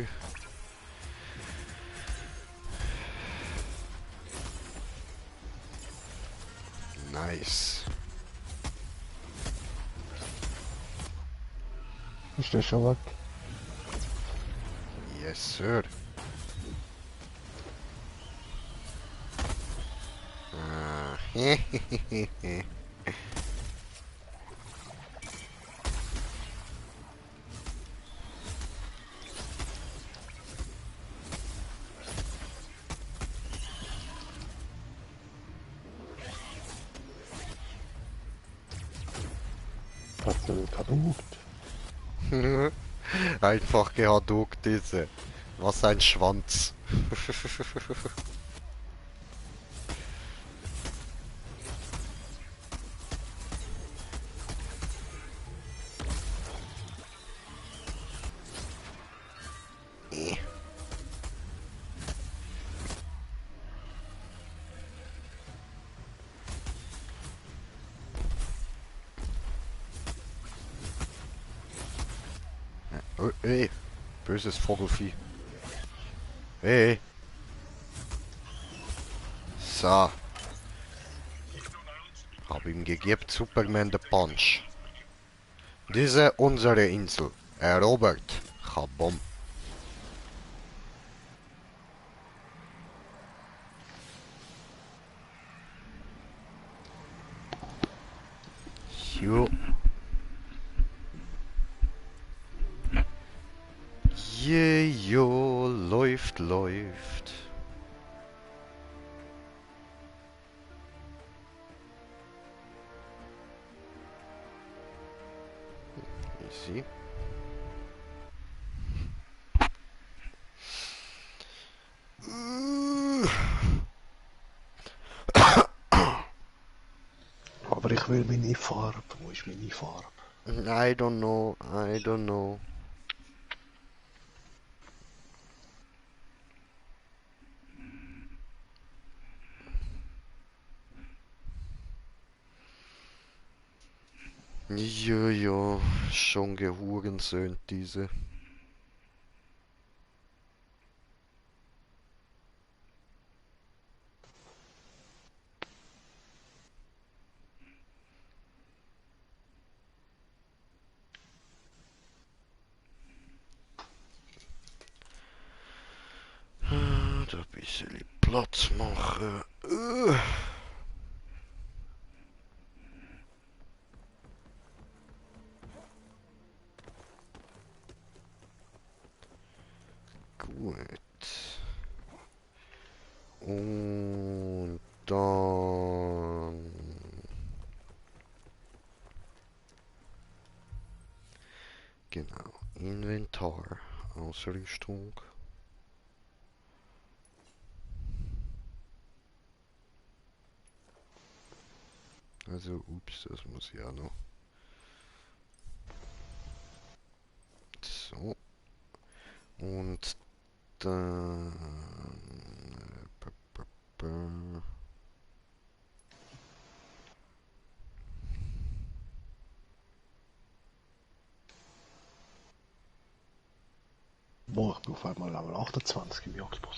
Nice. Ist der schon weg? Yes, sir. Ah, hehehehe. Hast du kaputt? Einfach gehaduckt diese. Was ein Schwanz. Ey, böses Vogelfieh. Hey. So. Hab ihm gegeben, Superman the Punch. Diese unsere Insel. Erobert. Kabom. Jo. Jo, läuft, läuft. Easy. Aber ich will meine Farbe. Wo ist meine Farbe? I don't know, I don't know. Jo, schon gehurensöhnt diese. Da ein bisschen Platz machen. Gut. Und dann... Genau. Inventar. Ausrüstung. Also, ups, das muss ich auch noch. So. Und dann... Boah, ich bin auf einmal Level 28 im Jagdboss.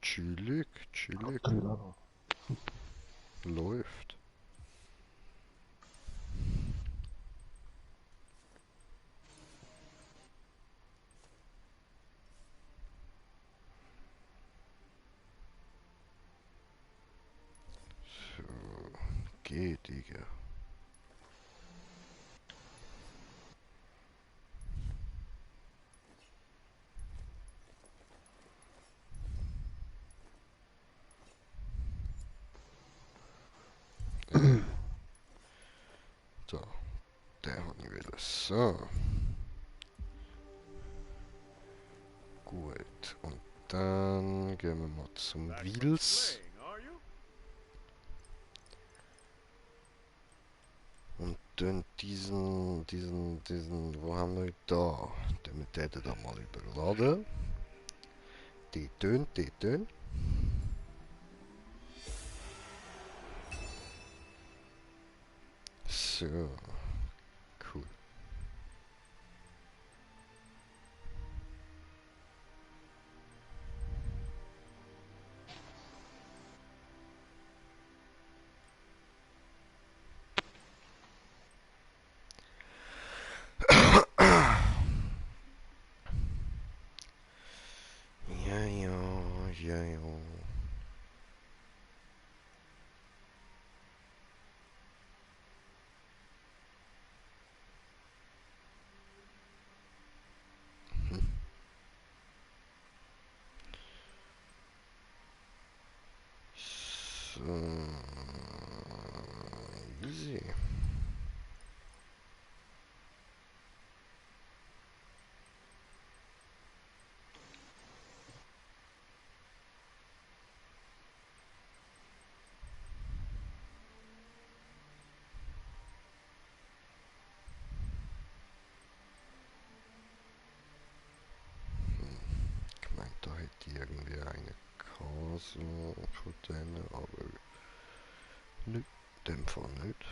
Chillig, chillig. 3 Level. Läuft. So, geh, Digga. So, der hat nicht wieder. So. Gut. Und dann gehen wir mal zum Wheels. Und dann wo haben wir da? Den da mal überladen. Die tönt. So, cool. Ja. So, easy. Ich meine, da hätte ich irgendwie eine Castle von denen, aber nicht, in dem Fall nicht.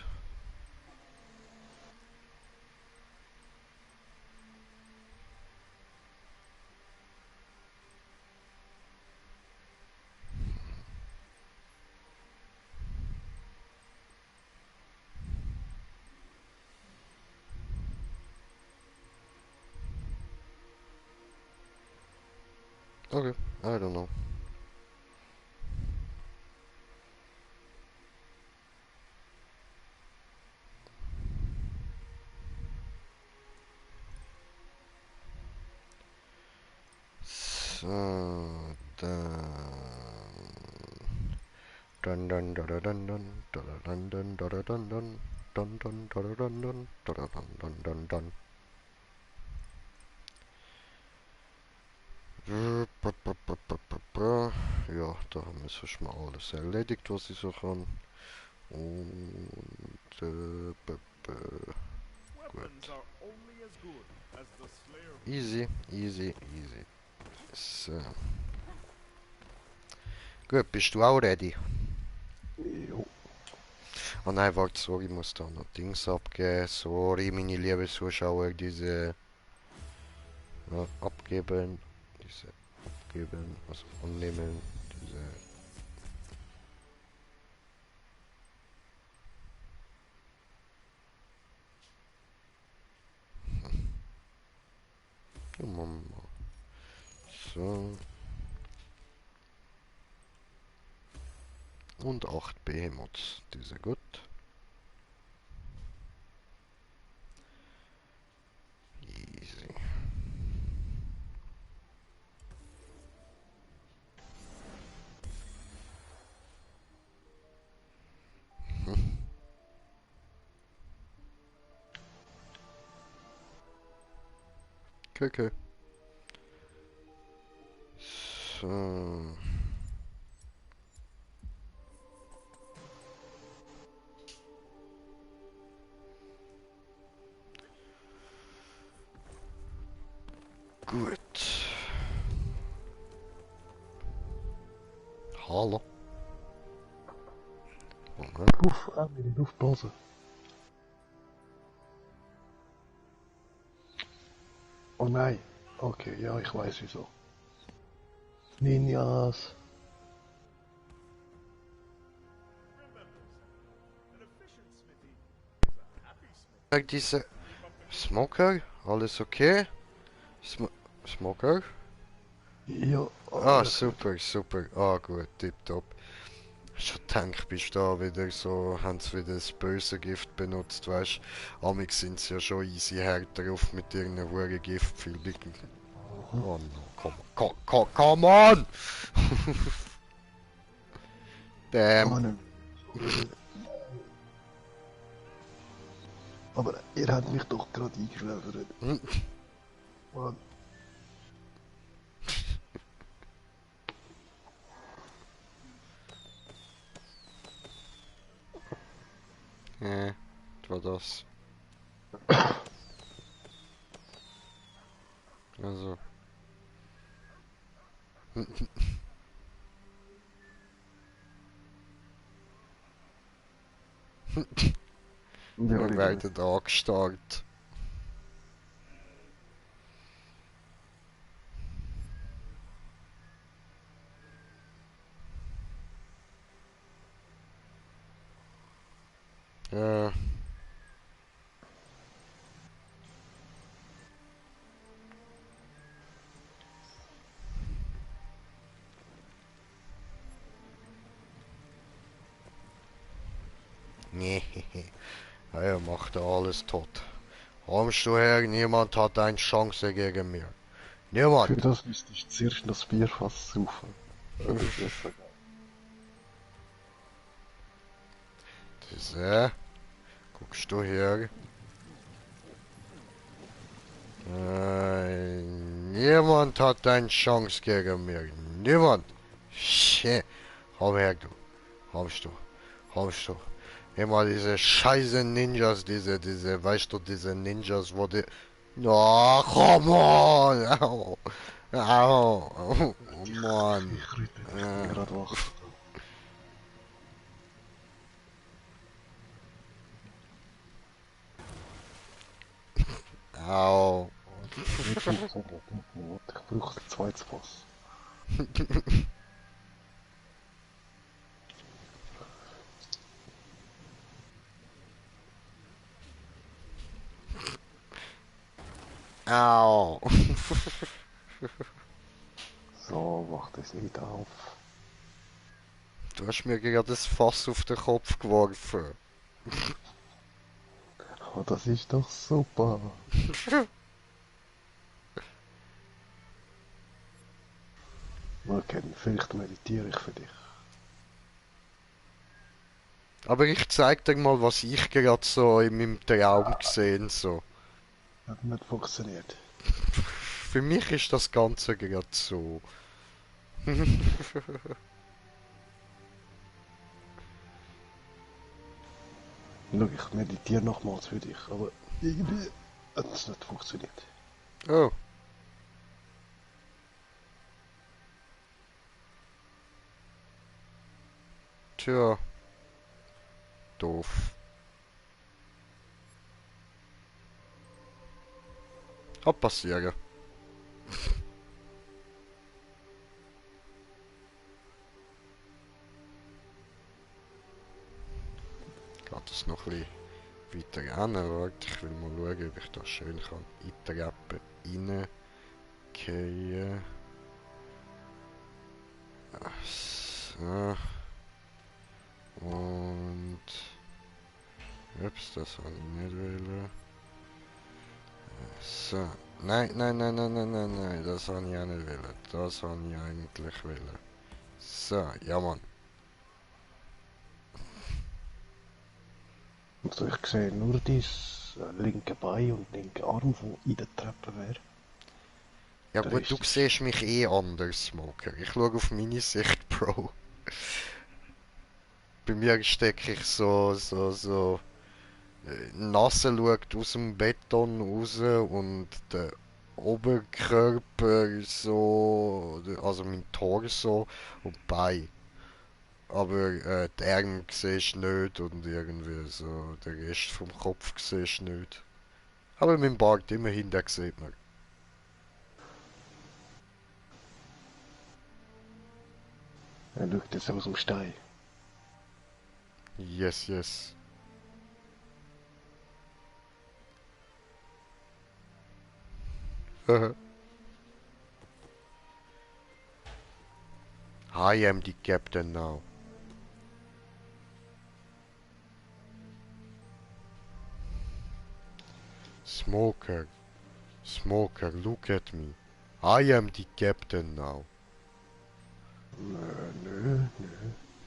Okay, I don't know. So, dann. Dun dun dun dun dun dun dun dun dun dun dun dun dun dun dun dun dun dun. Ja, da haben wir sonst mal alles erledigt, was ich so kann. Und Weapons are only as good as the slayer who easy, easy, easy. So. Gut, bist du auch ready? Jo. Oh nein, warte, sorry, ich muss da noch Dings abgeben. Sorry, meine lieben Zuschauer, diese abgeben. Diese abgeben, also annehmen. Diese. Ja, Mama. So. Und 8 Behemoths, diese gut. Easy. Okay. So. Gut. Hallo. Moment. Emily, aufpassen. Oh nein. Okay, ja, ich weiß wieso. Ninjas. an efficient smithy is a happy smith. Diese Smoker, alles okay? Smoker? Ja, Ah, alles gut. super, super. Ah, gut, tipptopp. Schon gedacht, bist da wieder so, haben sie wieder das böse Gift benutzt, weißt du? Amig sind sie ja schon easy härter auf mit irgendeiner hohen Giftpfeil. Oh no, come on! Damn. Kann nicht. Aber ihr habt mich doch gerade eingeschläfert. Mann. Was war das? Also. Ja, Wir ich werden angestarrt. Ja. Nee. Er macht alles tot. Kommst du her, niemand hat eine Chance gegen mich. Für Niemand. das müsste ich zuerst noch das Bierfass saufen. Das ist besser. Das, guckst du her. Niemand hat eine Chance gegen mich. Niemand. Shit. Komm her, du. Kommst du. Kommst du. Immer diese scheiße Ninjas, weißt du, diese Ninjas, wo die... No, come on! Au! Au! Mann! Ich rütte, ich bin gerade wach. Au! Nicht funktioniert. Ich brauche ein zweites Fass. Au! So, mach das nicht auf. Du hast mir gerade das Fass auf den Kopf geworfen. Oh, das ist doch super. Okay, vielleicht meditiere ich für dich. Aber ich zeig dir mal, was ich gerade so in meinem Traum gesehen so. Hat nicht funktioniert. Für mich ist das Ganze gerade so. Schau, ich meditiere nochmals für dich, aber irgendwie hat es nicht funktioniert. Oh. Tja. Doof. Kann passieren. Geht das noch ein bisschen weiter hin? Warte, ich will mal schauen, ob ich da schön kann in die Treppe reingehen. So. Und... Ups, das wollte ich nicht wollen. So. Nein, nein, nein, nein, nein, nein, nein, das wollte ich auch nicht wollen. Das wollte ich eigentlich wollen. So, ja Mann. Also ich sehe nur dein linke Bein und linke Arm, wo in der Treppe wäre. Ja Der gut, Rest du ist- siehst mich eh anders, Smoker. Ich schaue auf meine Sicht, Bro. Bei mir stecke ich die Nase schaut aus dem Beton raus und der Oberkörper so, also mein Torso und Bein. Aber die Arme siehst du nicht und irgendwie so der Rest vom Kopf siehst du nicht. Aber mein Bart immerhin, den sieht man. Er schaut jetzt aus dem Stein. Yes, yes. I am the captain now. Smoker, Smoker, look at me. I am the captain now. Nö.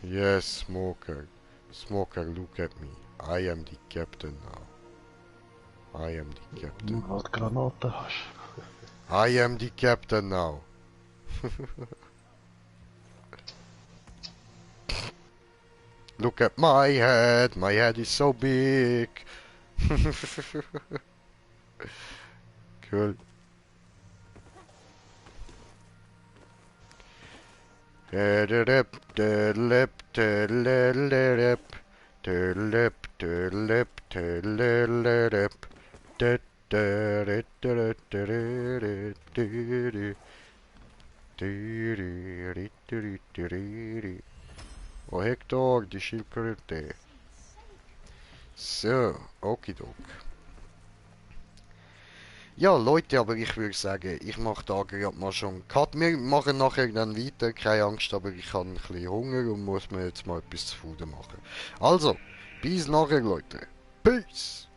Yes, Smoker. Smoker, look at me. I am the captain now. I am the captain. Nur was Granaten hast. I am the captain now. Look at my head. My head is so big. Cool. Turlip, turlip, turlip, turlip, turlip, turlip, Oh Hector, die Schildkröte. So, okidok. Ja, Leute, aber ich würde sagen, ich mache da gerade mal schon einen Cut. Wir machen nachher dann weiter, keine Angst, aber ich habe ein bisschen Hunger und muss mir jetzt mal etwas zu Futter machen. Also, bis nachher, Leute. Peace!